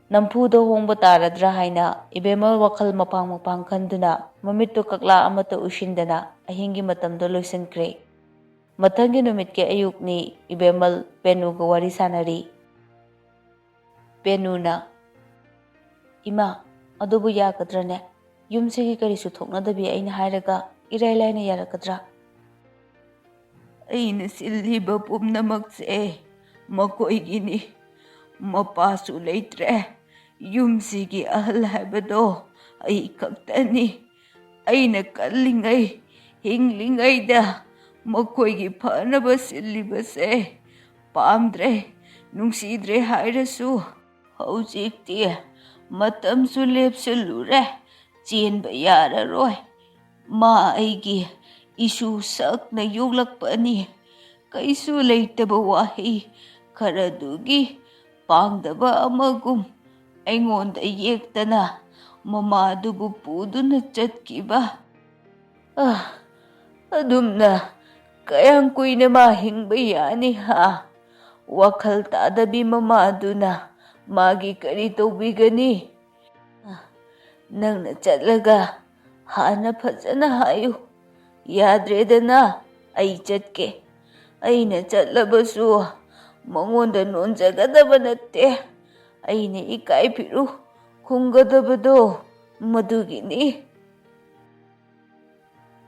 ꯅꯝꯐꯨꯗ ꯍꯣꯡꯕ ꯇꯥꯔꯗ꯭ꯔꯥ ꯍꯥꯏꯅ ꯏꯕꯦꯝꯃꯜ ꯋꯥꯈꯜ ꯃꯄꯥꯡ ꯃꯄꯥꯡ ꯈꯟꯗꯨꯅ ꯃꯃꯤꯠꯇꯨ ꯀꯛꯂꯥ ꯑꯃꯠꯇ ꯎꯏꯁꯤꯟꯗꯅ ꯑꯍꯤꯡꯒꯤ ꯃꯇꯝꯗꯣ ꯂꯣꯏꯁꯤꯟꯈ꯭ꯔꯦ꯫ ꯃꯊꯪꯒꯤ ꯅꯨꯃꯤꯠꯀꯤ ꯑꯌꯨꯛꯅꯤ꯫ ꯏꯕꯦꯝꯃꯜ ꯄꯦꯅꯨꯒ ꯋꯥꯔꯤ ꯁꯥꯟꯅꯔꯤ꯫ ꯄꯦꯅꯨꯅ, "ꯏꯃꯥ, ꯑꯗꯨꯕꯨ ꯌꯥꯒꯗ꯭ꯔꯅꯦ? ꯌꯨꯝꯁꯤꯒꯤ ꯀꯔꯤꯁꯨ ꯊꯣꯛꯅꯗꯕꯤ ꯑꯩꯅ ꯍꯥꯏꯔꯒ ꯏꯔꯥꯏ ꯂꯥꯏꯅ ꯌꯥꯔꯛꯀꯗ꯭ꯔꯥ?" "ꯑꯩꯅ ꯁꯤꯜꯂꯤꯕ ꯄꯨꯝꯅꯃꯛꯁꯦ ꯃꯈꯣꯏꯒꯤꯅꯤ꯫ ꯃꯄꯥꯁꯨ ꯂꯩꯇ꯭ꯔꯦ꯫ ꯌꯨꯝꯁꯤꯒꯤ ꯑꯍꯜ ꯍꯥꯏꯕꯗꯣ ꯑꯩ ꯈꯛꯇꯅꯤ꯫ ꯑꯩꯅ ꯀꯜꯂꯤꯉꯩ, ꯍꯤꯡꯂꯤꯉꯩꯗ ꯃꯈꯣꯏꯒꯤ ꯐꯅꯕ ꯁꯤꯜꯂꯤꯕꯁꯦ ꯄꯥꯝꯗ꯭ꯔꯦ, ꯅꯨꯡꯁꯤꯗ꯭ꯔꯦ ꯍꯥꯏꯔꯁꯨ, ꯍꯧꯖꯤꯛꯇꯤ ꯃꯇꯝꯁꯨ ꯂꯦꯞꯁꯤꯜꯂꯨꯔꯦ, ꯆꯦꯟꯕ ꯌꯥꯔꯔꯣꯏ꯫ ꯃꯥ ꯑꯩꯒꯤ ꯏꯁꯨ ꯁꯛꯅ ꯌꯣꯛꯂꯛꯄꯅꯤ꯫ ꯀꯩꯁꯨ ꯂꯩꯇꯕ ꯋꯥꯍꯩ ꯈꯔꯗꯨꯒꯤ ꯄꯥꯡꯗꯕ ꯑꯃꯒꯨꯝ ꯑꯩꯉꯣꯟꯗ ꯌꯦꯛꯇꯅ ꯃꯃꯥꯗꯨꯕꯨ ꯄꯨꯗꯨꯅ ꯆꯠꯈꯤꯕ꯫ ꯑ, ꯑꯗꯨꯝꯅ ꯀꯌꯥꯝ ꯀꯨꯏꯅ ꯃꯥ ꯍꯤꯡꯕ ꯌꯥꯅꯤ, ꯍꯥ? ꯋꯥꯈꯜ ꯇꯥꯗꯕꯤ ꯃꯃꯥꯗꯨꯅ ꯃꯥꯒꯤ ꯀꯔꯤ ꯇꯧꯕꯤꯒꯅꯤ? ꯑ, ꯅꯪꯅ ꯆꯠꯂꯒ ꯍꯥꯟꯅ ꯐꯖꯅ ꯍꯥꯏꯌꯨ꯫ ꯌꯥꯗ꯭ꯔꯦꯗꯅ, ꯑꯩ ꯆꯠꯀꯦ꯫ ꯑꯩꯅ ꯆꯠꯂꯕꯁꯨ ꯃꯉꯣꯟꯗ ꯅꯣꯟꯖꯒꯗꯕ ꯅꯠꯇꯦ꯫ ꯑꯩꯅ ꯏꯀꯥꯏ ꯐꯤꯔꯨ ꯈꯨꯝꯒꯗꯕꯗꯣ ꯃꯗꯨꯒꯤꯅꯤ꯫"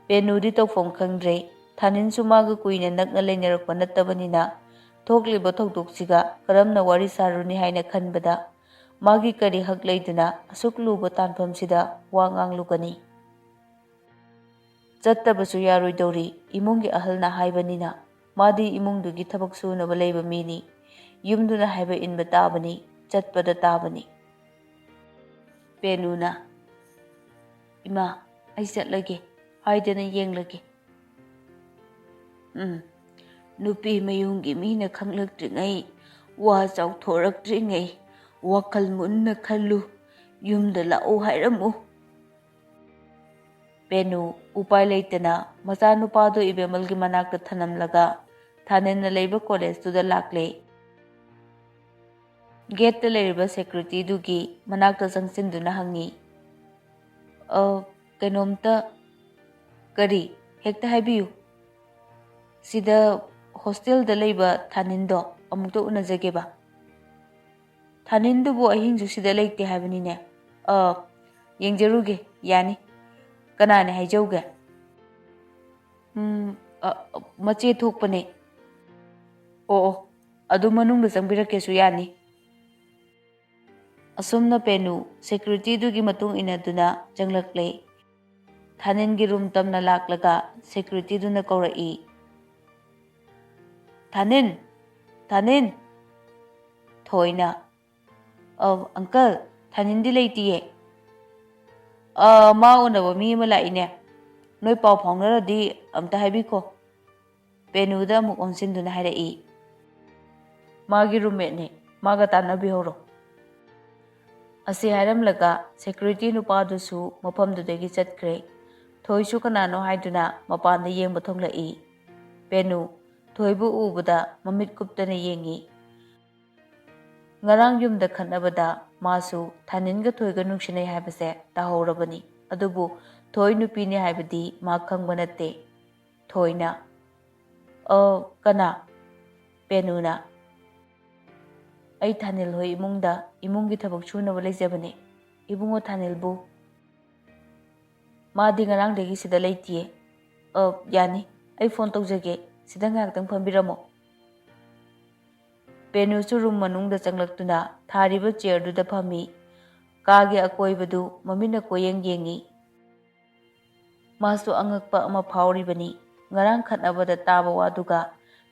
ꯄꯦꯅꯨꯗꯤ ꯇꯧꯐꯝ ꯈꯪꯗ꯭ꯔꯦ꯫ ꯊꯥꯅꯤꯟꯁꯨ ꯃꯥꯒ ꯀꯨꯏꯅ ꯅꯛꯅ ꯂꯩꯅꯔꯛꯄ ꯅꯠꯇꯕꯅꯤꯅ ꯊꯣꯛꯂꯤꯕ ꯊꯧꯗꯣꯛꯁꯤꯒ ꯀꯔꯝꯅ ꯋꯥꯔꯤ ꯁꯥꯔꯨꯅꯤ ꯍꯥꯏꯅ ꯈꯟꯕꯗ ꯃꯥꯒꯤ ꯀꯔꯤ ꯍꯛ ꯂꯩꯗꯨꯅ ꯑꯁꯨꯛ ꯂꯨꯕ ꯇꯥꯟꯐꯝꯁꯤꯗ ꯋꯥ ꯉꯥꯡꯂꯨꯒꯅꯤ? ꯆꯠꯇꯕꯁꯨ ꯌꯥꯔꯣꯏꯗꯧꯔꯤ꯫ ꯏꯃꯨꯡꯒꯤ ꯑꯍꯜꯅ ꯍꯥꯏꯕꯅꯤꯅ ꯃꯥꯗꯤ ꯏꯃꯨꯡꯗꯨꯒꯤ ꯊꯕꯛ ꯁꯨꯅꯕ ꯂꯩꯕ ꯃꯤꯅꯤ꯫ ꯌꯨꯝꯗꯨꯅ ꯍꯥꯏꯕ ꯏꯟꯕ ꯇꯥꯕꯅꯤ, ꯆꯠꯄꯗ ꯇꯥꯕꯅꯤ꯫ ꯄꯦꯅꯨꯅ, "ꯏꯃꯥ, ꯑꯩ ꯆꯠꯂꯒꯦ" ꯍꯥꯏꯗꯅ ꯌꯦꯡꯂꯒꯦ꯫ "ꯎꯝ, ꯅꯨꯄꯤ ꯃꯌꯨꯝꯒꯤ ꯃꯤꯅ ꯈꯪꯂꯛꯇ꯭ꯔꯤꯉꯩ, ꯋꯥ ꯆꯥꯎꯊꯣꯔꯛꯇ꯭ꯔꯤꯉꯩ ꯋꯥꯈꯜ ꯃꯨꯟꯅ ꯈꯜꯂꯨ꯫ ꯌꯨꯝꯗ ꯂꯥꯛꯎ ꯍꯥꯏꯔꯝꯃꯨ꯫" ꯄꯦꯅꯨ ꯎꯄꯥꯏ ꯂꯩꯇꯅ ꯃꯆꯥꯅꯨꯄꯥꯗꯨ ꯏꯕꯦꯝꯃꯜꯒꯤ ꯃꯅꯥꯛꯇ ꯊꯅꯝꯂꯒ ꯊꯥꯅꯤꯟꯅ ꯂꯩꯕ ꯀꯣꯂꯦꯖꯇꯨꯗ ꯂꯥꯛꯂꯦ꯫ ꯒꯦꯠꯇ ꯂꯩꯔꯤꯕ ꯁꯦꯀ꯭ꯌꯨꯔꯤꯇꯤꯗꯨꯒꯤ ꯃꯅꯥꯛꯇ ꯆꯪꯁꯤꯟꯗꯨꯅ ꯍꯪꯉꯤ, "ꯑ, ꯀꯩꯅꯣꯝꯇ"꯫ "ꯀꯔꯤ? ꯍꯦꯛꯇ ꯍꯥꯏꯕꯤꯌꯨ꯫" "ꯁꯤꯗ ꯍꯣꯁꯇꯦꯜꯗ ꯂꯩꯕ ꯊꯥꯅꯤꯟꯗꯣ ꯑꯃꯨꯛꯇ ꯎꯅꯖꯒꯦꯕ꯫" "ꯊꯥꯅꯤꯟꯗꯨꯕꯨ ꯑꯍꯤꯡꯁꯨ ꯁꯤꯗ ꯂꯩꯇꯦ ꯍꯥꯏꯕꯅꯤꯅꯦ꯫" "ꯑ, ꯌꯦꯡꯖꯔꯨꯒꯦ, ꯌꯥꯅꯤ꯫" "ꯀꯅꯥꯅꯦ ꯍꯥꯏꯖꯧꯒꯦ?" "ꯎꯝ, ꯑ, ꯃꯆꯦ ꯊꯣꯛꯄꯅꯦ꯫" "ꯑꯣ, ꯑꯣ, ꯑꯗꯨ ꯃꯅꯨꯡꯗ ꯆꯪꯕꯤꯔꯛꯀꯦꯁꯨ ꯌꯥꯅꯤ꯫" ꯑꯁꯨꯝꯅ ꯄꯦꯅꯨ ꯁꯦꯀ꯭ꯌꯨꯔꯤꯇꯤꯗꯨꯒꯤ ꯃꯇꯨꯡ ꯏꯟꯅꯗꯨꯅ ꯆꯪꯂꯛꯂꯦ꯫ ꯊꯥꯅꯤꯟꯒꯤ ꯔꯨꯝ ꯇꯝꯅ ꯂꯥꯛꯂꯒ ꯁꯦꯀ꯭ꯌꯨꯔꯤꯇꯤꯗꯨꯅ ꯀꯧꯔꯛꯏ, "ꯊꯥꯅꯤꯟ! ꯊꯥꯅꯤꯟ!" ꯊꯣꯏꯅ, "ꯑ, ꯑꯪꯀꯜ, ꯊꯥꯅꯤꯟꯗꯤ ꯂꯩꯇꯤꯌꯦ꯫" "ꯑ, ꯃꯥ ꯎꯅꯕ ꯃꯤ ꯑꯃ ꯂꯥꯛꯏꯅꯦ꯫ ꯅꯣꯏ ꯄꯥꯎ ꯐꯥꯎꯅꯔꯗꯤ ꯑꯝꯇ ꯍꯥꯏꯕꯤꯈꯣ꯫" ꯄꯦꯅꯨꯗ ꯑꯃꯨꯛ ꯑꯣꯟꯁꯤꯟꯗꯨꯅ ꯍꯥꯏꯔꯛꯏ, "ꯃꯥꯒꯤ ꯔꯨꯝꯃꯦꯠꯅꯦ, ꯃꯥꯒ ꯇꯥꯟꯅꯕꯤꯍꯧꯔꯣ꯫" ꯑꯁꯤ ꯍꯥꯏꯔꯝꯂꯒ ꯁꯦꯀ꯭ꯌꯨꯔꯤꯇꯤ ꯅꯨꯄꯥꯗꯨꯁꯨ ꯃꯐꯝꯗꯨꯗꯒꯤ ꯆꯠꯈ꯭ꯔꯦ꯫ ꯊꯣꯏꯁꯨ ꯀꯅꯥꯅꯣ ꯍꯥꯏꯗꯨꯅ ꯃꯄꯥꯟꯗ ꯌꯦꯡꯕ ꯊꯣꯛꯂꯛꯏ꯫ ꯄꯦꯅꯨ ꯊꯣꯏꯕꯨ ꯎꯕꯗ ꯃꯃꯤꯠ ꯀꯨꯞꯇꯅ ꯌꯦꯡꯉꯤ꯫ ꯉꯔꯥꯡ ꯌꯨꯝꯗ ꯈꯠꯅꯕꯗ ꯃꯥꯁꯨ ꯊꯥꯅꯤꯟꯒ ꯊꯣꯏꯒ ꯅꯨꯡꯁꯤꯅꯩ ꯍꯥꯏꯕꯁꯦ ꯇꯥꯍꯧꯔꯕꯅꯤ꯫ ꯑꯗꯨꯕꯨ ꯊꯣꯏ ꯅꯨꯄꯤꯅꯤ ꯍꯥꯏꯕꯗꯤ ꯃꯥ ꯈꯪꯕ ꯅꯠꯇꯦ꯫ ꯊꯣꯏꯅ, "ꯑ, ꯀꯅꯥ?" ꯄꯦꯅꯨꯅ, "ꯑꯩ ꯊꯥꯅꯤꯜ ꯍꯣꯏ ꯏꯃꯨꯡꯗ ꯏꯃꯨꯡꯒꯤ ꯊꯕꯛ ꯁꯨꯅꯕ ꯂꯩꯖꯕꯅꯦ꯫ ꯏꯕꯨꯡꯉꯣ ꯊꯥꯅꯤꯜꯕꯨ?" "ꯃꯥꯗꯤ ꯉꯔꯥꯡꯗꯒꯤ ꯁꯤꯗ ꯂꯩꯇꯤꯌꯦ꯫" "ꯑ, ꯌꯥꯅꯤ, ꯑꯩ ꯐꯣꯟ ꯇꯧꯖꯒꯦ, ꯁꯤꯗ ꯉꯥꯏꯍꯥꯛꯇꯪ ꯐꯝꯕꯤꯔꯝꯃꯣ꯫" ꯄꯦꯅꯨꯁꯨ ꯔꯨꯝ ꯃꯅꯨꯡꯗ ꯆꯪꯂꯛꯇꯨꯅ ꯊꯥꯔꯤꯕ ꯆꯤꯌꯔꯗꯨꯗ ꯐꯝꯃꯤ꯫ ꯀꯥꯒꯤ ꯑꯀꯣꯏꯕꯗꯨ ꯃꯃꯤꯠꯅ ꯀꯣꯏꯌꯦꯡ ꯌꯦꯡꯉꯤ꯫ ꯃꯥꯁꯨ ꯑꯉꯛꯄ ꯑꯃ ꯐꯥꯎꯔꯤꯕꯅꯤ꯫ ꯉꯔꯥꯡ ꯈꯠꯅꯕꯗ ꯇꯥꯕ ꯋꯥꯗꯨꯒ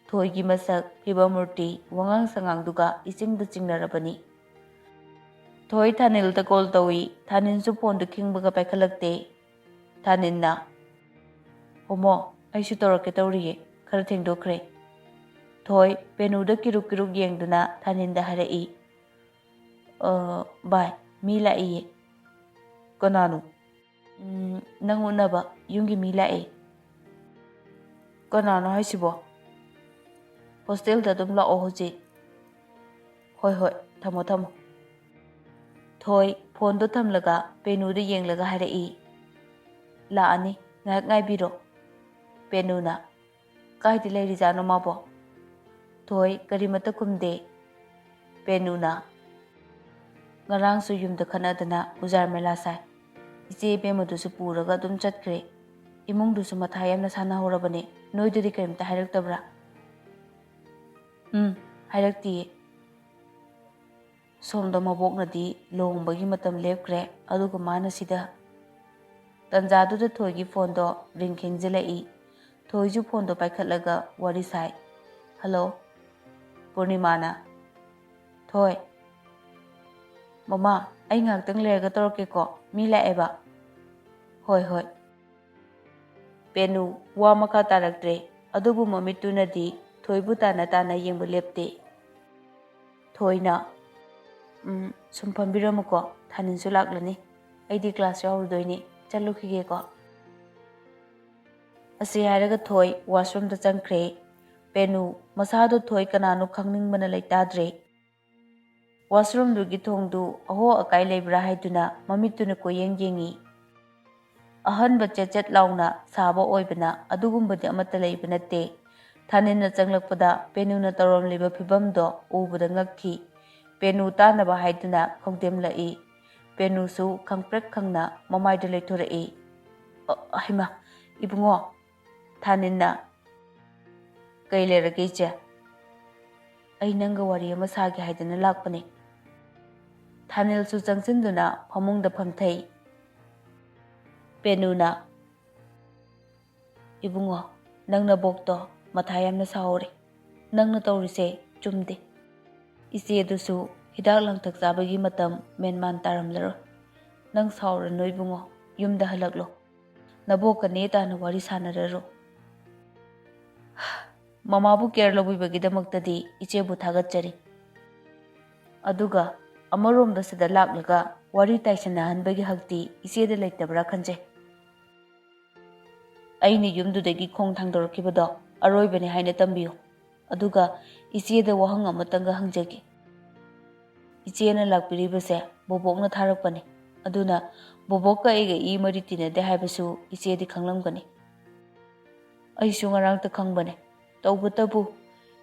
ꯊꯣꯏꯒꯤ ꯃꯁꯛ, ꯐꯤꯕꯝ ꯃꯨꯔꯇꯤ, ꯋꯥꯉꯥꯡ ꯁꯉꯥꯡꯗꯨꯒ ꯏꯆꯤꯡꯗ ꯆꯤꯡꯅꯔꯕꯅꯤ꯫ ꯊꯣꯏ ꯊꯥꯅꯤꯜꯗ ꯀꯣꯜ ꯇꯧꯏ꯫ ꯊꯥꯅꯤꯜꯁꯨ ꯐꯣꯟꯗꯨ ꯈꯤꯡꯕꯒ ꯄꯥꯏꯈꯠꯂꯛꯇꯦ꯫ ꯊꯥꯅꯤꯜꯅ, "ꯍꯣꯃꯣ, ꯑꯩꯁꯨ ꯇꯧꯔꯛꯀꯦ ꯇꯧꯔꯤꯌꯦ, ꯈꯔ ꯊꯦꯡꯗꯣꯛꯈ꯭ꯔꯦ꯫" ꯊꯣꯏ ꯄꯦꯅꯨꯗ ꯀꯤꯔꯨꯛ ꯀꯤꯔꯨꯛ ꯌꯦꯡꯗꯨꯅ ꯊꯥꯅꯤꯜꯗ ꯍꯥꯏꯔꯛꯏ, "ꯑ, ꯚꯥꯏ, ꯃꯤ ꯂꯥꯛꯏꯌꯦ꯫" "ꯀꯅꯥꯅꯣ?" "ꯎꯝ, ꯅꯪ ꯎꯅꯕ ꯌꯨꯝꯒꯤ ꯃꯤ ꯂꯥꯛꯑꯦ꯫" "ꯀꯅꯥꯅꯣ ꯍꯥꯏꯁꯤꯕꯣ?" "ꯍꯣꯁꯇꯦꯜꯗ ꯑꯗꯨꯝ ꯂꯥꯛꯑꯣ ꯍꯧꯖꯤꯛ꯫" "ꯍꯣꯏ, ꯍꯣꯏ, ꯊꯝꯃꯣ, ꯊꯝꯃꯣ꯫" ꯊꯣꯏ ꯐꯣꯟꯗꯣ ꯊꯝꯂꯒ ꯄꯦꯅꯨꯗ ꯌꯦꯡꯂꯒ ꯍꯥꯏꯔꯛꯏ, "ꯂꯥꯛꯑꯅꯤ, ꯉꯥꯏꯍꯥꯛ ꯉꯥꯏꯕꯤꯔꯣ꯫" ꯄꯦꯅꯨꯅ, "ꯀꯥꯏꯗ ꯂꯩꯔꯤꯖꯥꯠꯅꯣ ꯃꯥꯕꯣ?" ꯊꯣꯏ ꯀꯔꯤꯃꯠꯇ ꯈꯨꯝꯗꯦ꯫ ꯄꯦꯅꯨꯅ, "ꯉꯔꯥꯡꯁꯨ ꯌꯨꯝꯗ ꯈꯠꯅꯗꯅ ꯎꯖꯥꯔ ꯃꯦꯂꯥ ꯁꯥꯏ꯫ ꯏꯆꯦ ꯏꯕꯦꯝꯃꯗꯨꯁꯨ ꯄꯨꯔꯒ ꯑꯗꯨꯝ ꯆꯠꯈ꯭ꯔꯦ꯫ ꯏꯃꯨꯡꯗꯨꯁꯨ ꯃꯊꯥ ꯌꯥꯝꯅ ꯁꯥꯟꯅꯍꯧꯔꯕꯅꯦ꯫ ꯅꯣꯏꯗꯗꯤ ꯀꯔꯤꯝꯇ ꯍꯥꯏꯔꯛꯇꯕ꯭ꯔꯥ?" "ꯎꯝ, ꯍꯥꯏꯔꯛꯇꯤꯌꯦ꯫ ꯁꯣꯝꯗ ꯃꯕꯣꯛꯅꯗꯤ ꯂꯨꯍꯣꯡꯕꯒꯤ ꯃꯇꯝ ꯂꯦꯞꯈ꯭ꯔꯦ, ꯑꯗꯨꯒ ꯃꯥꯅ ꯁꯤꯗ꯫" ꯇꯟꯖꯥꯗꯨꯗ ꯊꯣꯏꯒꯤ ꯐꯣꯟꯗꯣ ꯔꯤꯡ ꯈꯤꯡꯖꯤꯜꯂꯛꯏ꯫ ꯊꯣꯏꯁꯨ ꯐꯣꯟꯗꯣ ꯄꯥꯏꯈꯠꯂꯒ ꯋꯥꯔꯤ ꯁꯥꯏ꯫ "ꯍꯜꯂꯣ꯫" ꯄꯨꯔꯅꯤꯃꯥꯅ, "ꯊꯣꯏ꯫" "ꯃꯃꯥ, ꯑꯩ ꯉꯥꯏꯍꯥꯛꯇꯪ ꯂꯩꯔꯒ ꯇꯧꯔꯛꯀꯦꯀꯣ, ꯃꯤ ꯂꯥꯛꯑꯦꯕ꯫" "ꯍꯣꯏ, ꯍꯣꯏ꯫" ꯄꯦꯅꯨ ꯋꯥ ꯃꯈꯥ ꯇꯥꯔꯛꯇ꯭ꯔꯦ, ꯑꯗꯨꯕꯨ ꯃꯃꯤꯠꯇꯨꯅꯗꯤ ꯊꯣꯏꯕꯨ ꯇꯥꯅ ꯇꯥꯅ ꯌꯦꯡꯕ ꯂꯦꯞꯇꯦ꯫ ꯊꯣꯏꯅ, "ꯎꯝ, ꯁꯨꯝ ꯐꯝꯕꯤꯔꯝꯃꯨꯀꯣ, ꯊꯥꯅꯤꯜꯁꯨ ꯂꯥꯛꯂꯅꯤ꯫ ꯑꯩꯗꯤ ꯀ꯭ꯂꯥꯁ ꯌꯥꯎꯔꯨꯗꯣꯏꯅꯤ, ꯆꯠꯂꯨꯈꯤꯒꯦꯀꯣ꯫" ꯑꯁꯤ ꯍꯥꯏꯔꯒ ꯊꯣꯏ ꯋꯥꯁꯔꯨꯝꯗ ꯆꯪꯈ꯭ꯔꯦ꯫ ꯄꯦꯅꯨ ꯃꯁꯥꯗꯣ ꯊꯣꯏ ꯀꯅꯥꯅꯣ ꯈꯪꯅꯤꯡꯕꯅ ꯂꯩꯇꯥꯗ꯭ꯔꯦ꯫ ꯋꯥꯁꯔꯨꯝꯗꯨꯒꯤ ꯊꯣꯡꯗꯨ ꯑꯍꯣ ꯑꯀꯥꯏ ꯂꯩꯕ꯭ꯔꯥ ꯍꯥꯏꯗꯨꯅ ꯃꯃꯤꯠꯇꯨꯅ ꯀꯣꯏꯌꯦꯡ ꯌꯦꯡꯉꯤ꯫ ꯑꯍꯟꯕ ꯆꯦꯠ ꯆꯦꯠ ꯂꯥꯎꯅ ꯁꯥꯕ ꯑꯣꯏꯕꯅ ꯑꯗꯨꯒꯨꯝꯕꯗꯤ ꯑꯃꯠꯇ ꯂꯩꯕ ꯅꯠꯇꯦ꯫ ꯊꯥꯅꯤꯜꯅ ꯆꯪꯂꯛꯄꯗ ꯄꯦꯅꯨꯅ ꯇꯧꯔꯝꯂꯤꯕ ꯐꯤꯕꯝꯗꯣ ꯎꯕꯗ ꯉꯛꯈꯤ꯫ ꯄꯦꯅꯨ ꯇꯥꯅꯕ ꯍꯥꯏꯗꯨꯅ ꯈꯧꯗꯦꯝꯂꯛꯏ꯫ ꯄꯦꯅꯨꯁꯨ ꯈꯪꯄ꯭ꯔꯦꯛ ꯈꯪꯅ ꯃꯃꯥꯏꯗ ꯂꯩꯊꯣꯔꯛꯏ꯫ "ꯑ, ꯍꯩꯃꯥ, ꯏꯕꯨꯡꯉꯣ!" ꯊꯥꯅꯤꯜꯅ, "ꯀꯩ ꯂꯩꯔꯒꯦ ꯏꯆꯦ?" "ꯑꯩ ꯅꯪꯒ ꯋꯥꯔꯤ ꯑꯃ ꯁꯥꯒꯦ ꯍꯥꯏꯗꯅ ꯂꯥꯛꯄꯅꯦ꯫" ꯊꯥꯅꯤꯜꯁꯨ ꯆꯪꯁꯤꯟꯗꯨꯅ ꯐꯃꯨꯡꯗ ꯐꯝꯊꯩ꯫ ꯄꯦꯅꯨꯅ, "ꯏꯕꯨꯡꯉꯣ, ꯅꯪ ꯅꯕꯣꯛꯇꯣ ꯃꯊꯥ ꯌꯥꯝꯅ ꯁꯥꯍꯧꯔꯦ꯫ ꯅꯪꯅ ꯇꯧꯔꯤꯁꯦ ꯆꯨꯝꯗꯦ꯫ ꯏꯆꯦꯗꯨꯁꯨ ꯍꯤꯗꯥꯛ ꯂꯥꯡꯊꯛ ꯆꯥꯕꯒꯤ ꯃꯇꯝ ꯃꯦꯟꯃꯥꯟ ꯇꯥꯔꯝꯂꯔꯣꯏ꯫ ꯅꯪ ꯁꯥꯎꯔꯅꯨ ꯏꯕꯨꯡꯉꯣ, ꯌꯨꯝꯗ ꯍꯜꯂꯛꯂꯣ꯫ ꯅꯕꯣꯛꯀ ꯅꯦ ꯇꯥꯅ ꯋꯥꯔꯤ ꯁꯥꯟꯅꯔꯔꯣ꯫ ꯃꯃꯥꯕꯨ ꯀꯦꯌꯔ ꯂꯧꯕꯤꯕꯒꯤꯗꯃꯛꯇꯗꯤ ꯏꯆꯦꯕꯨ ꯊꯥꯒꯠꯆꯔꯤ꯫ ꯑꯗꯨꯒ ꯑꯃꯔꯣꯝꯗ ꯁꯤꯗ ꯂꯥꯛꯂꯒ ꯋꯥꯔꯤ ꯇꯥꯏꯁꯟꯅꯍꯟꯕꯒꯤ ꯍꯛꯇꯤ ꯏꯆꯦꯗ ꯂꯩꯇꯕ꯭ꯔꯥ ꯈꯟꯖꯩ꯫ ꯑꯩꯅ ꯌꯨꯝꯗꯨꯗꯒꯤ ꯈꯣꯡ ꯊꯥꯡꯗꯣꯔꯛꯈꯤꯕꯗꯣ ꯑꯔꯣꯏꯕꯅꯤ ꯍꯥꯏꯅ ꯇꯝꯕꯤꯌꯨ꯫ ꯑꯗꯨꯒ ꯏꯆꯦꯗ ꯋꯥꯍꯪ ꯑꯃꯇꯪꯒ ꯍꯪꯖꯒꯦ꯫ ꯏꯆꯦꯅ ꯂꯥꯛꯄꯤꯔꯤꯕꯁꯦ ꯕꯣꯕꯣꯛꯅ ꯊꯥꯔꯛꯄꯅꯤ꯫ ꯑꯗꯨꯅ ꯕꯣꯕꯣꯛꯀ ꯑꯩꯒ ꯏ ꯃꯔꯤ ꯇꯤꯟꯅꯗꯦ ꯍꯥꯏꯕꯁꯨ ꯏꯆꯦꯗꯤ ꯈꯪꯂꯝꯒꯅꯤ꯫ ꯑꯩꯁꯨ ꯉꯔꯥꯡꯇ ꯈꯪꯕꯅꯦ꯫ ꯇꯧꯕꯇꯕꯨ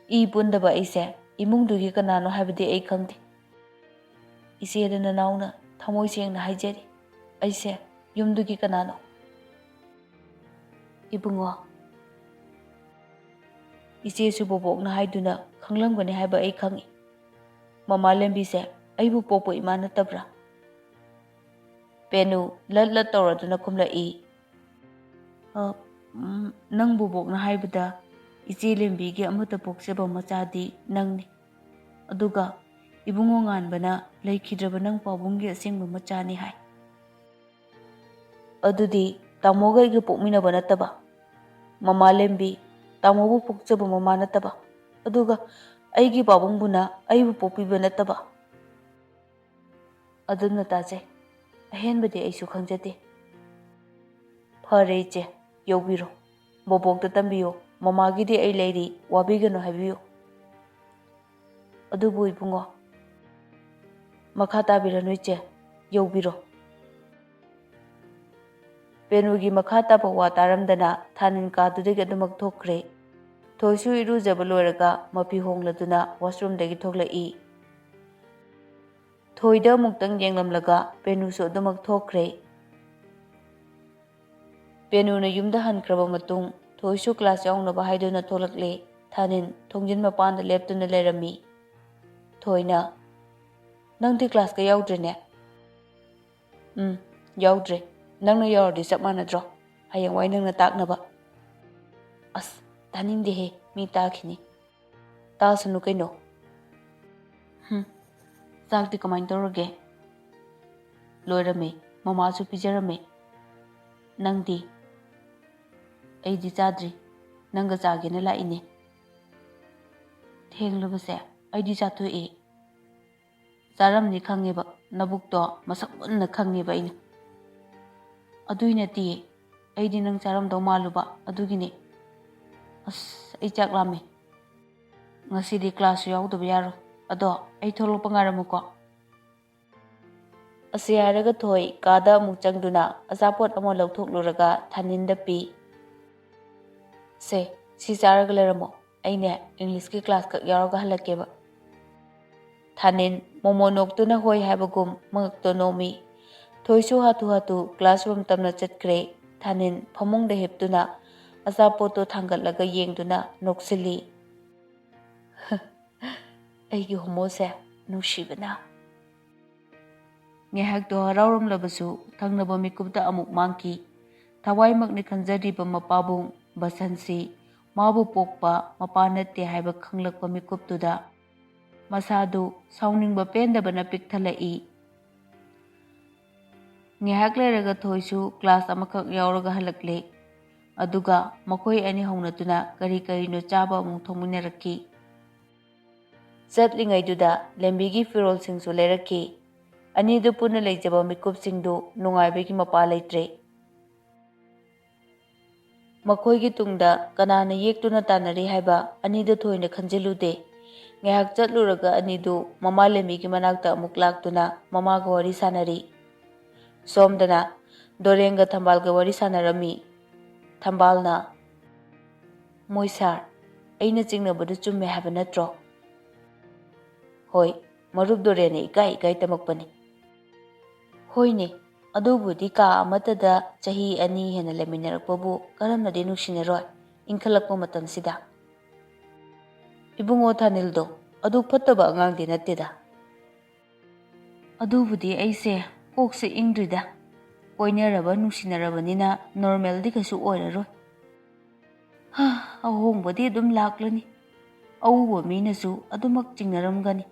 ꯏ ꯄꯨꯟꯗꯕ ꯑꯩꯁꯦ ꯏꯃꯨꯡꯗꯨꯒꯤ ꯀꯅꯥꯅꯣ ꯍꯥꯏꯕꯗꯤ ꯑꯩ ꯈꯪꯗꯦ꯫ ꯏꯆꯦꯗ ꯅꯅꯥꯎꯅ ꯊꯃꯣꯏ ꯁꯦꯡꯅ ꯍꯥꯏꯖꯔꯤ꯫ ꯑꯩꯁꯦ ꯌꯨꯝꯗꯨꯒꯤ ꯀꯅꯥꯅꯣ? ꯏꯕꯨꯡꯉꯣ, ꯏꯆꯦꯁꯨ ꯕꯣꯕꯣꯛꯅ ꯍꯥꯏꯗꯨꯅ ꯈꯪꯂꯝꯒꯅꯤ ꯍꯥꯏꯕ ꯑꯩ ꯈꯪꯏ꯫ ꯃꯃꯥ ꯂꯦꯝꯕꯤꯁꯦ ꯑꯩꯕꯨ ꯄꯣꯛꯄ ꯏꯃꯥ ꯅꯠꯇꯕ꯭ꯔꯥ? ꯄꯦꯅꯨ ꯂꯠ ꯂꯠ ꯇꯧꯔꯗꯨꯅ ꯈꯨꯝꯂꯛꯏ꯫ "ꯑ, ꯎꯝ, ꯅꯪ ꯕꯣꯕꯣꯛꯅ ꯍꯥꯏꯕꯗ ꯏꯆꯦ ꯂꯦꯝꯕꯤꯒꯤ ꯑꯃꯠꯇ ꯄꯣꯛꯆꯕ ꯃꯆꯥꯗꯤ ꯅꯪꯅꯤ꯫ ꯑꯗꯨꯒ ꯏꯕꯨꯡꯉꯣ ꯉꯥꯟꯕꯅ ꯂꯩꯈꯤꯗ꯭ꯔꯕ ꯅꯪ ꯄꯥꯕꯨꯡꯒꯤ ꯑꯁꯦꯡꯕ ꯃꯆꯥꯅꯤ ꯍꯥꯏ꯫ ꯑꯗꯨꯗꯤ ꯇꯥꯃꯣꯒ ꯑꯩꯒ ꯄꯣꯛꯃꯤꯟꯅꯕ ꯅꯠꯇꯕ? ꯃꯃꯥ ꯂꯦꯝꯕꯤ, ꯇꯥꯃꯣꯕꯨ ꯄꯣꯛꯆꯕ ꯃꯃꯥ ꯅꯠꯇꯕ? ꯑꯗꯨꯒ ꯑꯩꯒꯤ ꯄꯥꯕꯨꯡꯕꯨꯅ ꯑꯩꯕꯨ ꯄꯣꯛꯄꯤꯕ ꯅꯠꯇꯕ?" ꯑꯗꯨꯝꯅ ꯇꯥꯖꯩ꯫ ꯑꯍꯦꯟꯕꯗꯤ ꯑꯩꯁꯨ ꯈꯪꯖꯗꯦ꯫ ꯐꯔꯦ ꯏꯆꯦ, ꯌꯧꯕꯤꯔꯣ꯫ ꯕꯣꯕꯣꯛꯇ ꯇꯝꯕꯤꯌꯨ꯫ ꯃꯃꯥꯒꯤꯗꯤ ꯑꯩ ꯂꯩꯔꯤ, ꯋꯥꯕꯤꯒꯅꯨ ꯍꯥꯏꯕꯤꯌꯨ꯫ ꯑꯗꯨꯕꯨ ꯏꯕꯨꯡꯉꯣ, ꯃꯈꯥ ꯇꯥꯕꯤꯔꯅꯨ ꯏꯆꯦ, ꯌꯧꯕꯤꯔꯣ꯫ ꯄꯦꯅꯨꯒꯤ ꯃꯈꯥ ꯇꯥꯕ ꯋꯥ ꯇꯥꯔꯝꯗꯅ ꯊꯥꯅꯤꯟ ꯀꯥꯗꯨꯗꯒꯤ ꯑꯗꯨꯃꯛ ꯊꯣꯛꯈ꯭ꯔꯦ꯫ ꯊꯣꯏꯁꯨ ꯏꯔꯨꯖꯕ ꯂꯣꯏꯔꯒ ꯃꯐꯤ ꯍꯣꯡꯂꯗꯨꯅ ꯋꯥꯁꯔꯨꯝꯗꯒꯤ ꯊꯣꯛꯂꯛꯏ꯫ ꯊꯣꯏꯗ ꯑꯃꯨꯛꯇꯪ ꯌꯦꯡꯂꯝꯂꯒ ꯄꯦꯅꯨꯁꯨ ꯑꯗꯨꯃꯛ ꯊꯣꯛꯈ꯭ꯔꯦ꯫ ꯄꯦꯅꯨꯅ ꯌꯨꯝꯗ ꯍꯟꯈ꯭ꯔꯕ ꯃꯇꯨꯡ ꯊꯣꯏꯁꯨ ꯀ꯭ꯂꯥꯁ ꯌꯥꯎꯅꯕ ꯍꯥꯏꯗꯨꯅ ꯊꯣꯛꯂꯛꯂꯦ꯫ ꯊꯥꯅꯤꯟ ꯊꯣꯡꯖꯤꯟ ꯃꯄꯥꯟꯗ ꯂꯦꯞꯇꯨꯅ ꯂꯩꯔꯝꯃꯤ꯫ ꯊꯣꯏꯅ, "ꯅꯪꯗꯤ ꯀ꯭ꯂꯥꯁꯀ ꯌꯥꯎꯗ꯭ꯔꯦꯅꯦ?" "ꯎꯝ, ꯌꯥꯎꯗ꯭ꯔꯦ꯫ ꯅꯪꯅ ꯌꯥꯎꯔꯗꯤ ꯆꯞ ꯃꯥꯟꯅꯗ꯭ꯔꯣ? ꯍꯌꯦꯡꯋꯥꯏ ꯅꯪꯅ ꯇꯥꯛꯅꯕ꯫" "ꯑꯁ, ꯇꯥꯅꯤꯡꯗꯦꯍꯦ, ꯃꯤ ꯇꯥꯈꯤꯅꯤ꯫" "ꯇꯥꯁꯅꯨ ꯀꯩꯅꯣ꯫" "ꯍꯨꯝ, ꯆꯥꯛꯇꯤ ꯀꯃꯥꯏꯅ ꯇꯧꯔꯒꯦ? ꯂꯣꯏꯔꯝꯃꯦ꯫ ꯃꯃꯥꯁꯨ ꯄꯤꯖꯔꯝꯃꯦ꯫ ꯅꯪꯗꯤ? ꯑꯩꯗꯤ ꯆꯥꯗ꯭ꯔꯤ꯫ ꯅꯪꯒ ꯆꯥꯒꯦꯅ ꯂꯥꯛꯏꯅꯦ꯫ ꯊꯦꯡꯂꯕꯁꯦ? ꯑꯩꯗꯤ ꯆꯥꯊꯣꯛꯑꯦ꯫ ꯆꯥꯔꯝꯅꯤ ꯈꯪꯉꯦꯕ, ꯅꯕꯨꯛꯇꯣ ꯃꯁꯛ ꯃꯨꯟꯅ ꯈꯪꯉꯦꯕ ꯑꯩꯅ꯫ ꯑꯗꯨꯏ ꯅꯠꯇꯤꯌꯦ, ꯑꯩꯗꯤ ꯅꯪ ꯆꯥꯔꯝꯗꯧ ꯃꯥꯜꯂꯨꯕ, ꯑꯗꯨꯒꯤꯅꯦ꯫ ꯑꯁ, ꯑꯩ ꯆꯥꯛ ꯂꯥꯝꯃꯦ꯫ ꯉꯁꯤꯗꯤ ꯀ꯭ꯂꯥꯁꯁꯨ ꯌꯥꯎꯗꯕ ꯌꯥꯔꯣꯏ꯫ ꯑꯗꯣ ꯑꯩ ꯊꯣꯛꯂꯛꯄ ꯉꯥꯏꯔꯝꯃꯨꯀꯣ꯫ ꯑꯁꯤ ꯍꯥꯏꯔꯒ ꯊꯣꯏ ꯀꯥꯗ ꯑꯃꯨꯛ ꯆꯪꯗꯨꯅ ꯑꯆꯥꯄꯣꯠ ꯑꯃ ꯂꯧꯊꯣꯛꯂꯨꯔꯒ ꯊꯥꯅꯤꯟꯗ ꯄꯤ꯫ "ꯁꯦ, ꯁꯤ ꯆꯥꯔꯒ ꯂꯩꯔꯝꯃꯣ, ꯑꯩꯅꯦ ꯏꯪꯂꯤꯁꯀꯤ ꯀ꯭ꯂꯥꯁ ꯈꯛ ꯌꯥꯎꯔꯒ ꯍꯜꯂꯛꯀꯦꯕ"꯫ ꯊꯥꯅꯤꯟ ꯃꯣꯃꯣ ꯅꯣꯛꯇꯨꯅ ꯍꯣꯏ ꯍꯥꯏꯕꯒꯨꯝ ꯃꯉꯛꯇꯣ ꯅꯣꯝꯃꯤ꯫ ꯊꯣꯏꯁꯨ ꯍꯥꯊꯨ ꯍꯥꯊꯨ ꯀ꯭ꯂꯥꯁꯔꯨꯝ ꯇꯝꯅ ꯆꯠꯈ꯭ꯔꯦ꯫ ꯊꯥꯅꯤꯟ ꯐꯃꯨꯡꯗ ꯍꯤꯞꯇꯨꯅ ꯑꯆꯥꯄꯣꯠꯇꯣ ꯊꯥꯡꯒꯠꯂꯒ ꯌꯦꯡꯗꯨꯅ ꯅꯣꯛꯁꯤꯜꯂꯤ꯫ "ꯑꯩꯒꯤ ꯍꯣꯃꯣꯁꯦ ꯅꯨꯡꯁꯤꯕꯅ"꯫ ꯉꯥꯏꯍꯥꯛꯇꯣ ꯍꯔꯥꯎꯔꯝꯂꯕꯁꯨ ꯊꯪꯅꯕ ꯃꯤꯀꯨꯞꯇ ꯑꯃꯨꯛ ꯃꯥꯡꯈꯤ꯫ ꯊꯋꯥꯏꯃꯛꯅ ꯈꯟꯖꯔꯤꯕ ꯃꯄꯥꯕꯨꯡ ꯕꯁꯟꯁꯤ ꯃꯥꯕꯨ ꯄꯣꯛꯄ ꯃꯄꯥ ꯅꯠꯇꯦ ꯍꯥꯏꯕ ꯈꯪꯂꯛꯄ ꯃꯤꯀꯨꯞꯇꯨꯗ ꯃꯁꯥꯗꯨ ꯁꯥꯎꯅꯤꯡꯕ ꯄꯦꯟꯗꯕꯅ ꯄꯤꯛꯊꯜꯂꯛꯏ꯫ ꯉꯥꯏꯍꯥꯛ ꯂꯩꯔꯒ ꯊꯣꯏꯁꯨ ꯀ꯭ꯂꯥꯁ ꯑꯃꯈꯛ ꯌꯥꯎꯔꯒ ꯍꯜꯂꯛꯂꯦ꯫ ꯑꯗꯨꯒ ꯃꯈꯣꯏ ꯑꯅꯤ ꯍꯧꯅꯗꯨꯅ ꯀꯔꯤ ꯀꯔꯤꯅꯣ ꯆꯥꯕ ꯑꯃꯨꯛ ꯊꯣꯡꯃꯤꯟꯅꯔꯛꯈꯤ꯫ ꯆꯠꯂꯤꯉꯩꯗꯨꯗ ꯂꯦꯝꯕꯤꯒꯤ ꯐꯤꯔꯣꯜꯁꯤꯡꯁꯨ ꯂꯩꯔꯛꯈꯤ꯫ ꯑꯅꯤꯗꯨ ꯄꯨꯟꯅ ꯂꯩꯖꯕ ꯃꯤꯀꯨꯞꯁꯤꯡꯗꯨ ꯅꯨꯡꯉꯥꯏꯕꯒꯤ ꯃꯄꯥ ꯂꯩꯇ꯭ꯔꯦ꯫ ꯃꯈꯣꯏꯒꯤ ꯇꯨꯡꯗ ꯀꯅꯥꯅ ꯌꯦꯛꯇꯨꯅ ꯇꯥꯟꯅꯔꯤ ꯍꯥꯏꯕ ꯑꯅꯤꯗꯨ ꯊꯣꯏꯅ ꯈꯟꯖꯤꯜꯂꯨꯗꯦ꯫ ꯉꯥꯏꯍꯥꯛ ꯆꯠꯂꯨꯔꯒ ꯑꯅꯤꯗꯨ ꯃꯃꯥ ꯂꯦꯝꯕꯤꯒꯤ ꯃꯅꯥꯛꯇ ꯑꯃꯨꯛ ꯂꯥꯛꯇꯨꯅ ꯃꯃꯥꯒ ꯋꯥꯔꯤ ꯁꯥꯟꯅꯔꯤ꯫ ꯁꯣꯝꯗꯅ ꯗꯣꯔꯦꯟꯒ ꯊꯝꯕꯥꯜꯒ ꯋꯥꯔꯤ ꯁꯥꯟꯅꯔꯝꯃꯤ꯫ ꯊꯝꯕꯥꯜꯅ, "ꯃꯣꯏ ꯁꯥꯔ, ꯑꯩꯅ ꯆꯤꯡꯅꯕꯗꯨ ꯆꯨꯝꯃꯦ ꯍꯥꯏꯕ ꯅꯠꯇ꯭ꯔꯣ?" "ꯍꯣꯏ, ꯃꯔꯨꯞ ꯗꯣꯔꯦꯟꯅ ꯏꯀꯥꯏ ꯏꯀꯥꯏ ꯇꯝꯃꯛꯄꯅꯤ"꯫ "ꯍꯣꯏꯅꯦ, ꯑꯗꯨꯕꯨꯗꯤ ꯀꯥ ꯑꯃꯠꯇꯗ ꯆꯍꯤ ꯑꯅꯤ ꯍꯦꯟꯅ ꯂꯩꯃꯤꯟꯅꯔꯛꯄꯕꯨ ꯀꯔꯝꯅꯗꯤ ꯅꯨꯡꯁꯤꯅꯔꯣꯏ, ꯏꯟꯈꯠꯂꯛꯄ ꯃꯇꯝꯁꯤꯗ"꯫ "ꯏꯕꯨꯡꯉꯣ ꯊꯥꯅꯤꯜꯗꯣ ꯑꯗꯨ ꯐꯠꯇꯕ ꯑꯉꯥꯡꯗꯤ ꯅꯠꯇꯦꯗ"꯫ "ꯑꯗꯨꯕꯨꯗꯤ ꯑꯩꯁꯦ ꯀꯣꯛꯁꯦ ꯏꯪꯗ꯭ꯔꯤꯗ꯫ ꯀꯣꯏꯅꯔꯕ ꯅꯨꯡꯁꯤꯅꯔꯕꯅꯤꯅ ꯅꯣꯔꯃꯦꯜꯗꯤ ꯀꯩꯁꯨ ꯑꯣꯏꯔꯔꯣꯏ꯫ ꯍꯥ, ꯑꯍꯣꯡꯕꯗꯤ ꯑꯗꯨꯝ ꯂꯥꯛꯂꯅꯤ꯫ ꯑꯎꯕ ꯃꯤꯅꯁꯨ ꯑꯗꯨꯃꯛ ꯆꯤꯡꯅꯔꯝꯒꯅꯤ꯫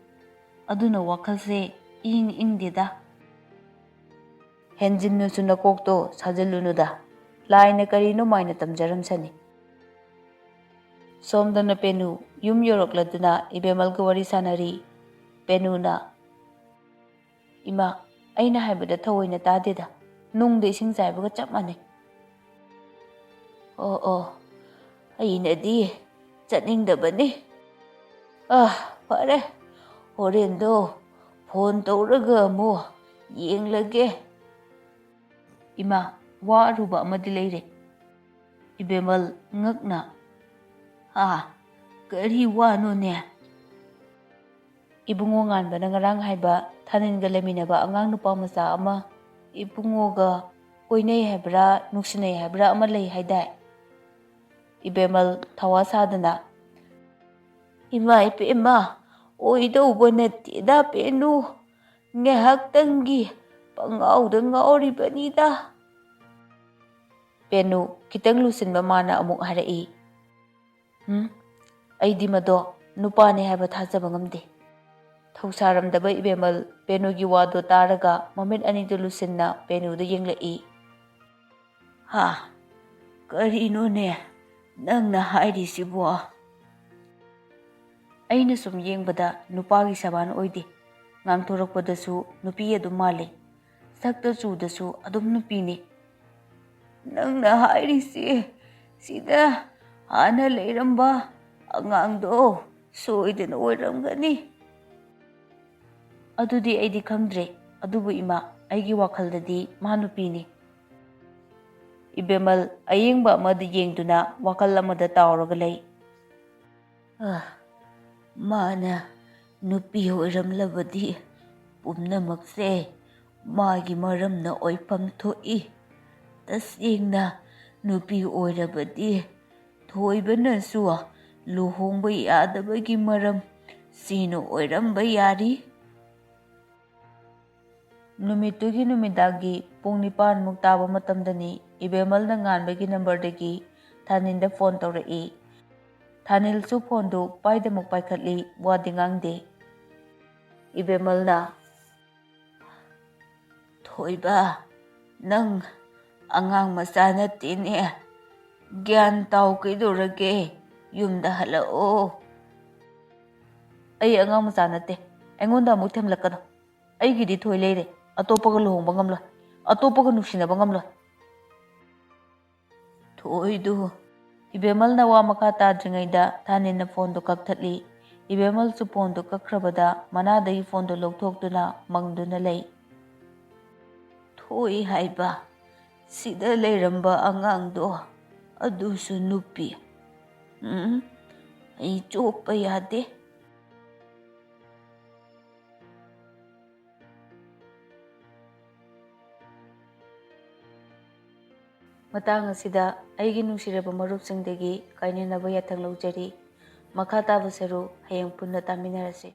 ꯑꯗꯨꯅ ꯋꯥꯈꯜꯁꯦ ꯏꯪ ꯏꯪꯗꯦꯗ꯫ ꯍꯦꯟꯖꯤꯟꯅꯁꯨ ꯅꯀꯣꯛꯇꯣ ꯁꯥꯖꯤꯜꯂꯨꯅꯨꯗ꯫ ꯂꯥꯏꯅ ꯀꯔꯤꯅꯣ ꯃꯥꯏꯅ ꯇꯝꯖꯔꯝꯁꯅꯤ꯫ ꯁꯣꯝꯗꯅ ꯄꯦꯅꯨ ꯌꯨꯝ ꯌꯧꯔꯛꯂꯗꯨꯅ ꯏꯕꯦꯃꯜꯒ ꯋꯥꯔꯤ ꯁꯥꯟꯅꯔꯤ꯫ ꯄꯦꯅꯨꯅ, "ꯏꯃꯥ, ꯑꯩꯅ ꯍꯥꯏꯕꯗ ꯊꯑꯣꯏꯅ ꯇꯥꯗꯦꯗ꯫ ꯅꯨꯡꯗ ꯏꯁꯤꯡ ꯆꯥꯏꯕꯒ ꯆꯞ ꯃꯥꯟꯅꯩ꯫" "ꯑꯣ, ꯑꯣ, ꯑꯩꯅꯗꯤ ꯆꯠꯅꯤꯡꯗꯕꯅꯤ꯫ ꯑ, ꯐꯔꯦ, ꯍꯣꯔꯦꯟꯗꯣ ꯐꯣꯟ ꯇꯧꯔꯒ ꯑꯃꯨꯛ ꯌꯦꯡꯂꯒꯦ꯫" "ꯏꯃꯥ, ꯋꯥ ꯑꯔꯨꯕ ꯑꯃꯗꯤ ꯂꯩꯔꯦ꯫" ꯏꯕꯦꯃꯜ ꯉꯛꯅ, "ꯍꯥ? ꯀꯔꯤ ꯋꯥꯅꯣꯅꯦ?" "ꯏꯕꯨꯡꯉꯣ ꯉꯥꯟꯕꯅ ꯉꯔꯥꯡ ꯍꯥꯏꯕ ꯊꯥꯅꯤꯜꯒ ꯂꯩꯃꯤꯟꯅꯕ ꯑꯉꯥꯡ ꯅꯨꯄꯥ ꯃꯆꯥ ꯑꯃ ꯏꯕꯨꯡꯉꯣꯒ ꯀꯣꯏꯅꯩ ꯍꯥꯏꯕ꯭ꯔꯥ, ꯅꯨꯡꯁꯤꯅꯩ ꯍꯥꯏꯕ꯭ꯔꯥ ꯑꯃ ꯂꯩ ꯍꯥꯏꯗꯥꯏ?" ꯏꯕꯦꯃꯜ ꯊꯋꯥ ꯁꯥꯗꯅ, "ꯏꯃꯥ ꯏꯄꯦꯝꯃ, ꯑꯣꯏꯗꯧꯕ ꯅꯠꯇꯦꯗ ꯄꯦꯅꯨ꯫ ꯉꯥꯏꯍꯥꯛꯇꯪꯒꯤ ꯄꯉꯥꯎꯗ ꯉꯥꯎꯔꯤꯕꯅꯤꯗ꯫" ꯄꯦꯅꯨ ꯈꯤꯇꯪ ꯂꯨꯁꯤꯟꯕ ꯃꯥꯅ ꯑꯃꯨꯛ ꯍꯥꯏꯔꯛꯏ, "ꯎꯝ, ꯑꯩꯗꯤ ꯃꯗꯣ ꯅꯨꯄꯥꯅꯦ ꯍꯥꯏꯕ ꯊꯥꯖꯕ ꯉꯝꯗꯦ꯫" ꯊꯧꯁꯥꯔꯝꯗꯕ ꯏꯕꯦꯃꯜ ꯄꯦꯅꯨꯒꯤ ꯋꯥꯗꯣ ꯇꯥꯔꯒ ꯃꯃꯤꯠ ꯑꯅꯤꯗꯨ ꯂꯨꯁꯤꯟꯅ ꯄꯦꯅꯨꯗ ꯌꯦꯡꯂꯛꯏ꯫ "ꯍꯥ? ꯀꯔꯤꯅꯣꯅꯦ ꯅꯪꯅ ꯍꯥꯏꯔꯤꯁꯤꯕꯣ?" "ꯑꯩꯅ ꯁꯨꯝ ꯌꯦꯡꯕꯗ ꯅꯨꯄꯥꯒꯤ ꯁꯕꯥꯟ ꯑꯣꯏꯗꯦ꯫ ꯉꯥꯡꯊꯣꯔꯛꯄꯗꯁꯨ ꯅꯨꯄꯤ ꯑꯗꯨꯝ ꯃꯥꯜꯂꯤ꯫ ꯁꯛꯇ ꯆꯨꯗꯁꯨ ꯑꯗꯨꯝ ꯅꯨꯄꯤꯅꯤ꯫" "ꯅꯪꯅ ꯍꯥꯏꯔꯤꯁꯤ ꯁꯤꯗ ꯍꯥꯟꯅ ꯂꯩꯔꯝꯕ ꯑꯉꯥꯡꯗꯣ ꯁꯣꯏꯗꯅ ꯑꯣꯏꯔꯝꯒꯅꯤ꯫" "ꯑꯗꯨꯗꯤ ꯑꯩꯗꯤ ꯈꯪꯗ꯭ꯔꯦ, ꯑꯗꯨꯕꯨ ꯏꯃꯥ, ꯑꯩꯒꯤ ꯋꯥꯈꯜꯗꯗꯤ ꯃꯥ ꯅꯨꯄꯤꯅꯤ꯫" ꯏꯕꯦꯃꯜ ꯑꯌꯦꯡꯕ ꯑꯃꯗ ꯌꯦꯡꯗꯨꯅ ꯋꯥꯈꯜ ꯑꯃꯗ ꯇꯥꯎꯔꯒ ꯂꯩ꯫ "ꯑ, ꯃꯥꯅ ꯅꯨꯄꯤ ꯑꯣꯏꯔꯝꯂꯕꯗꯤ ꯄꯨꯝꯅꯃꯛꯁꯦ ꯃꯥꯒꯤ ꯃꯔꯝꯅ ꯑꯣꯏꯐꯝ ꯊꯣꯛꯏ꯫ ꯇꯁꯦꯡꯅ ꯅꯨꯄꯤ ꯑꯣꯏꯔꯕꯗꯤ ꯊꯣꯏꯕꯅꯁꯨ ꯂꯨꯍꯣꯡꯕ ꯌꯥꯗꯕꯒꯤ ꯃꯔꯝ ꯁꯤꯅ ꯑꯣꯏꯔꯝꯕ ꯌꯥꯔꯤ꯫" ꯅꯨꯃꯤꯠꯇꯨꯒꯤ ꯅꯨꯃꯤꯗꯥꯡꯒꯤ ꯄꯨꯡ ꯅꯤꯄꯥꯟꯃꯨꯛ ꯇꯥꯕ ꯃꯇꯝꯗꯅꯤ ꯏꯕꯦꯃꯜꯅ ꯉꯥꯟꯕꯒꯤ ꯅꯝꯕꯔꯗꯒꯤ ꯊꯥꯅꯤꯜꯗ ꯐꯣꯟ ꯇꯧꯔꯛꯏ꯫ ꯊꯥꯅꯤꯜꯁꯨ ꯐꯣꯟꯗꯨ ꯄꯥꯏꯗꯃꯛ ꯄꯥꯏꯈꯠꯂꯤ, ꯋꯥꯗꯤ ꯉꯥꯡꯗꯦ꯫ ꯏꯕꯦꯝꯃꯜꯅ, "ꯊꯣꯏꯕ, ꯅꯪ ꯑꯉꯥꯡ ꯃꯆꯥ ꯅꯠꯇꯦꯅꯦ꯫ ꯒ꯭ꯌꯥꯟ ꯇꯥꯎ, ꯀꯩꯗꯧꯔꯒꯦ? ꯌꯨꯝꯗ ꯍꯜꯂꯛꯑꯣ꯫" "ꯑꯩ ꯑꯉꯥꯡ ꯃꯆꯥ ꯅꯠꯇꯦ꯫ ꯑꯩꯉꯣꯟꯗ ꯑꯃꯨꯛ ꯊꯦꯝꯂꯛꯀꯅꯨ꯫ ꯑꯩꯒꯤꯗꯤ ꯊꯣꯏ ꯂꯩꯔꯦ꯫ ꯑꯇꯣꯞꯄꯒ ꯂꯨꯍꯣꯡꯕ ꯉꯝꯂꯣꯏ꯫ ꯑꯇꯣꯞꯄꯒ ꯅꯨꯡꯁꯤꯅꯕ ꯉꯝꯂꯣꯏ꯫" ꯊꯣꯏꯗꯨ꯫ ꯏꯕꯦꯝꯃꯜꯅ ꯋꯥ ꯃꯈꯥ ꯇꯥꯗ꯭ꯔꯤꯉꯩꯗ ꯊꯥꯅꯤꯟꯅ ꯐꯣꯟꯗꯨ ꯀꯛꯊꯠꯂꯤ꯫ ꯏꯕꯦꯝꯃꯜꯁꯨ ꯐꯣꯟꯗꯨ ꯀꯛꯈ꯭ꯔꯕꯗ ꯃꯅꯥꯗꯒꯤ ꯐꯣꯟꯗꯨ ꯂꯧꯊꯣꯛꯇꯨꯅ ꯃꯪꯗꯨꯅ ꯂꯩ꯫ "ꯊꯣꯏ ꯍꯥꯏꯕ, ꯁꯤꯗ ꯂꯩꯔꯝꯕ ꯑꯉꯥꯡꯗꯣ, ꯑꯗꯨꯁꯨ ꯅꯨꯄꯤ꯫ ꯎꯝ, ꯑꯩ ꯆꯣꯞꯄ ꯌꯥꯗꯦ꯫" ꯃꯇꯥꯡ ꯑꯁꯤꯗ ꯑꯩꯒꯤ ꯅꯨꯡꯁꯤꯔꯕ ꯃꯔꯨꯞꯁꯤꯡꯗꯒꯤ ꯀꯥꯏꯅꯅꯕ ꯌꯥꯊꯪ ꯂꯧꯖꯔꯤ꯫ ꯃꯈꯥ ꯇꯥꯕ ꯁꯔꯨꯛ ꯍꯌꯦꯡ ꯄꯨꯟꯅ ꯇꯥꯃꯤꯟꯅꯔꯁꯤ꯫